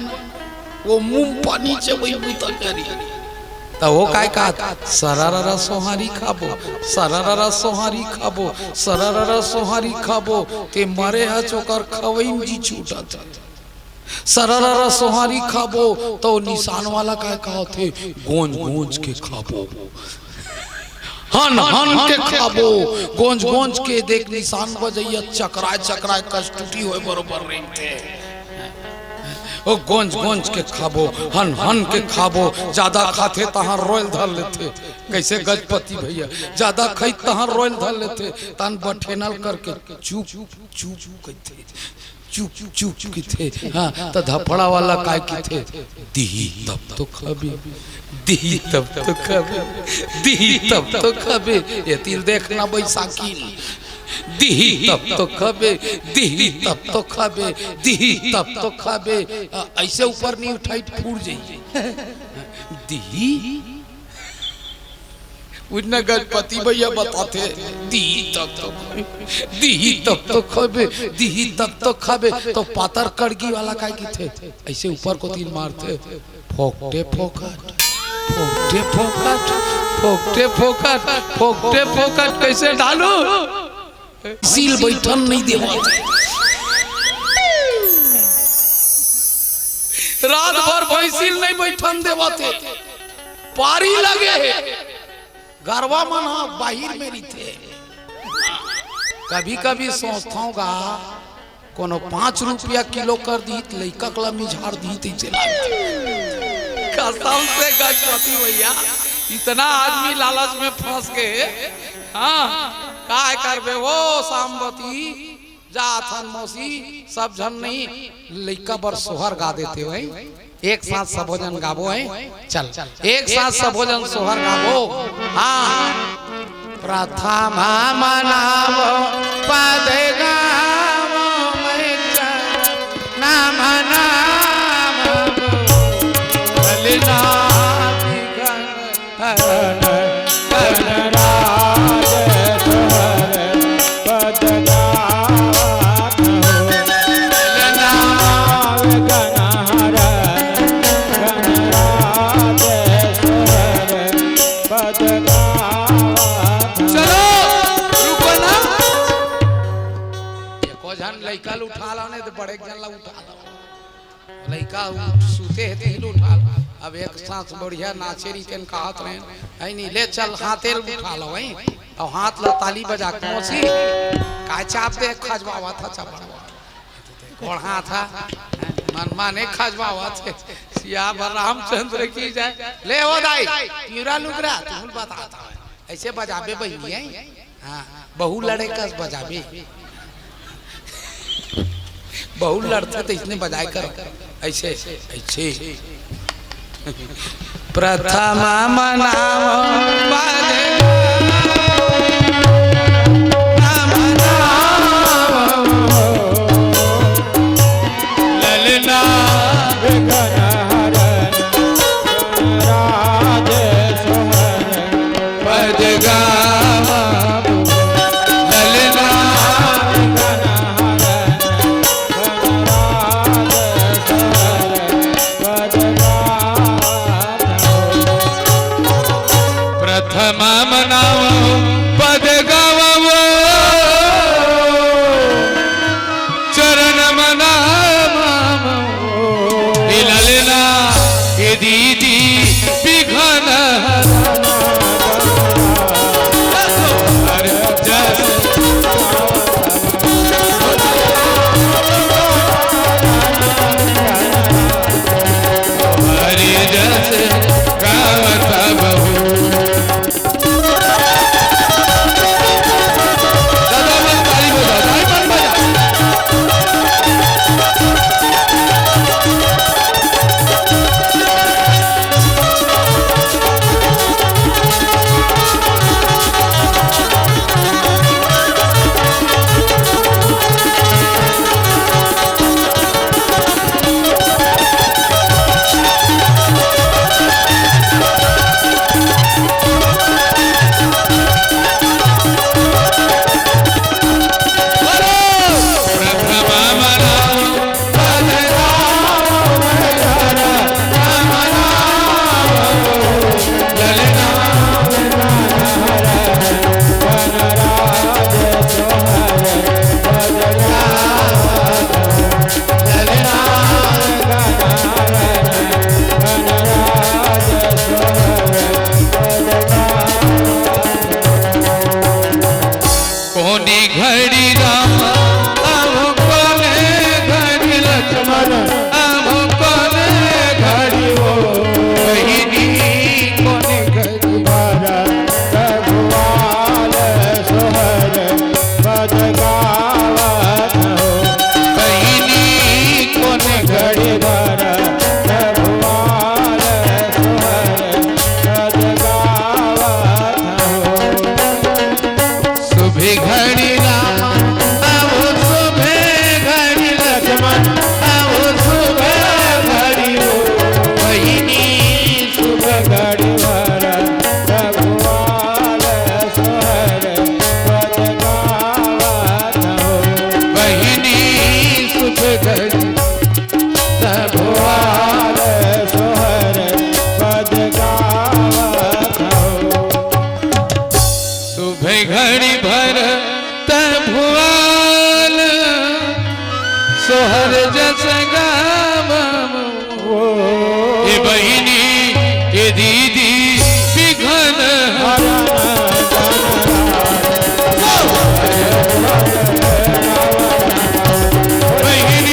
वो मुंह पानी चबई बूता करी। त वो काय कहत, "सरररा सोहारी खाबो, सरररा सोहारी खाबो, सरररा सोहारी खाबो, ते मरे हच ओकर खवई म जी छूटत हे। सरररा सोहारी खाबो," त वो निशान वाला काय कहत हे, "गोंज गोंज के खाबो, हन हन के खाबो, गोंज गोंज के।" देख निशान बजइया चकराय चकराय कस टूटी होय बरोबर रेंगथे। ओ गोंज गोंज के खाबो, हन हन के खाबो, जादा खाथे तहां रोयल धर लेथे। कइसे गजपति भइया, जादा खइत तहां रोयल धर लेथे, तहां बठेनल करके चुप चुप कहिथे, चुप चुप कहिथे। हां, त धफड़ा वाला काय कहिथे, "दिही तब तो खाबे, दिही तब तो खाबे, दिही तब तो खाबे।" एती ल देखना बैसाखी ल, "दिही तब तो खाबे, दिही तब तो खाबे, दिही तब तो खाबे।" अ, अइसे ऊपर नहीं उठाई, फूट जाई। दिही उठना गजपति भइया बताथे, "दिही तब तो खाबे, दिही तब तो खाबे, दिही तब तो खाबे।" त पातर कड़गी वाला काय कहिथे, अइसे ऊपर कोती ल मारथे, "फोकटे फोकट, फोकटे फोकट, फोकटे फोकट, फोकटे फोकट कइसे डालू?" भैंसी ल बइठन नहीं देवत हे। रात भर भैंसी ल नहीं बइठन देवत हे। पारी लगे हे। गरवा मन ह बाहिर में रहिथे। कभी-कभी सोचथंव गा, कोनो पांच रुपया किलो कर दिही त लइका के लमी झाड़ दिही तइसे लागथे। कसम से गजपति भइया, इतना आदमी लालच में फंस गे। हां, काय करबे वो सांबती, जाथन मौसी, सब झन नहीं, लइका बर सोहर गा देते वही। एक साथ सबो झन गाबो है। चल, एक साथ सबो झन सोहर गाबो। हां। प्रथमा मनावो पद गावो मैं चरना मनावो। ललना विघ्न हरण गणराज सोहर पद गावत हो। ललना विघ्न हरण गणराज सोहर पद गावत हो। चलो, रुको ना। एको झन लइका ल उठा लो, नहीं तो बड़े झन ला उठा लो। लइका उठ, सूते हे, तिही ल उठा लो। अब एक साथ बढ़िया नाचे रहितेन कहत रहेन, है नी, "ले चल, हाथे ल उठा लो," है। अउ हाथ ला ताली बजा के, "मौसी, काय चाप दे, खजवावत हा, चपड़वा?" गोड़ हाथ हा, मन माने खजवावत हे। सियावर रामचंद्र की जय। ले हो दाई, पिवरा लुगरा, तुम बताता है। अइसे बजाबे बहिनी है। हां, बहू लड़े कस बजाबे। बहू लड़थे त इसने बजाए करो। अइसे, अइसे। प्रथमा मनावो पद गावो, मनावो। ललना विघ्न हरण राज सोहर पद गावो। ललना विघ्न हरण गणराज सोहर पद गावो। प्रथमा मना तोहर जस गावम। ए बहिनी, ए दीदी, बिघन बहिनी।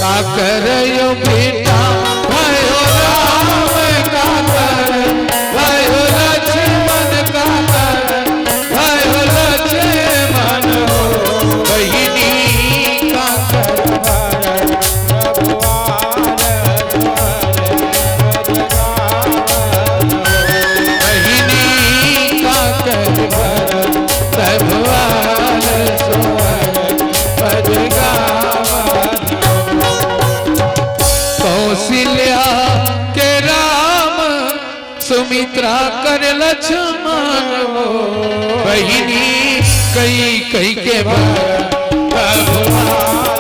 का करयो बेटा, भयो राम का कर, भयो लक्ष्मण का कर, भयो लक्ष्मण हो, बहिनी का कर। बहिनी का कर भरत, रघुवार सोहर पद गावन। कौशल्या के राम, सुमित्रा कर लक्ष्मण हो। बहिनी कई कई के भरत, रघुवार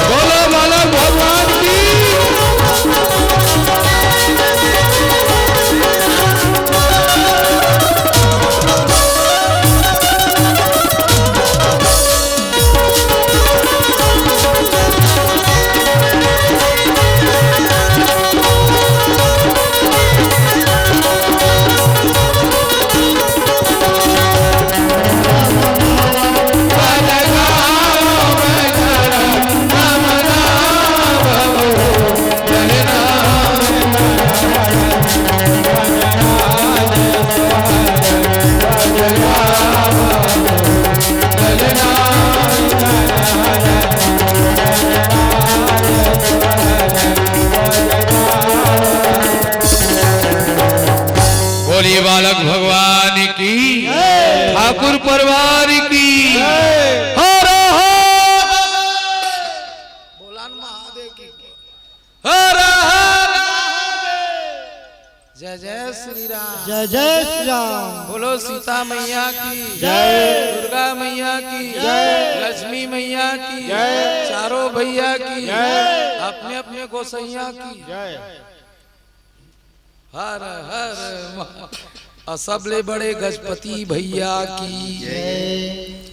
बोलो बालक भगवान की। बोलिए बालक भगवान की, जय। ठाकुर परिवार की, जय। हर हर। बोला न महादेव की। हर हर महादेव। जय जय श्री राम। जय जय श्री राम। बोलो सीता मैया की जय। दुर्गा मैया की जय। लक्ष्मी मैया की जय। चारों भैया की जय। अपने अपने गोसैया की जय। हर हर महा-, अउ सबले बड़े गजपति भैया की जय।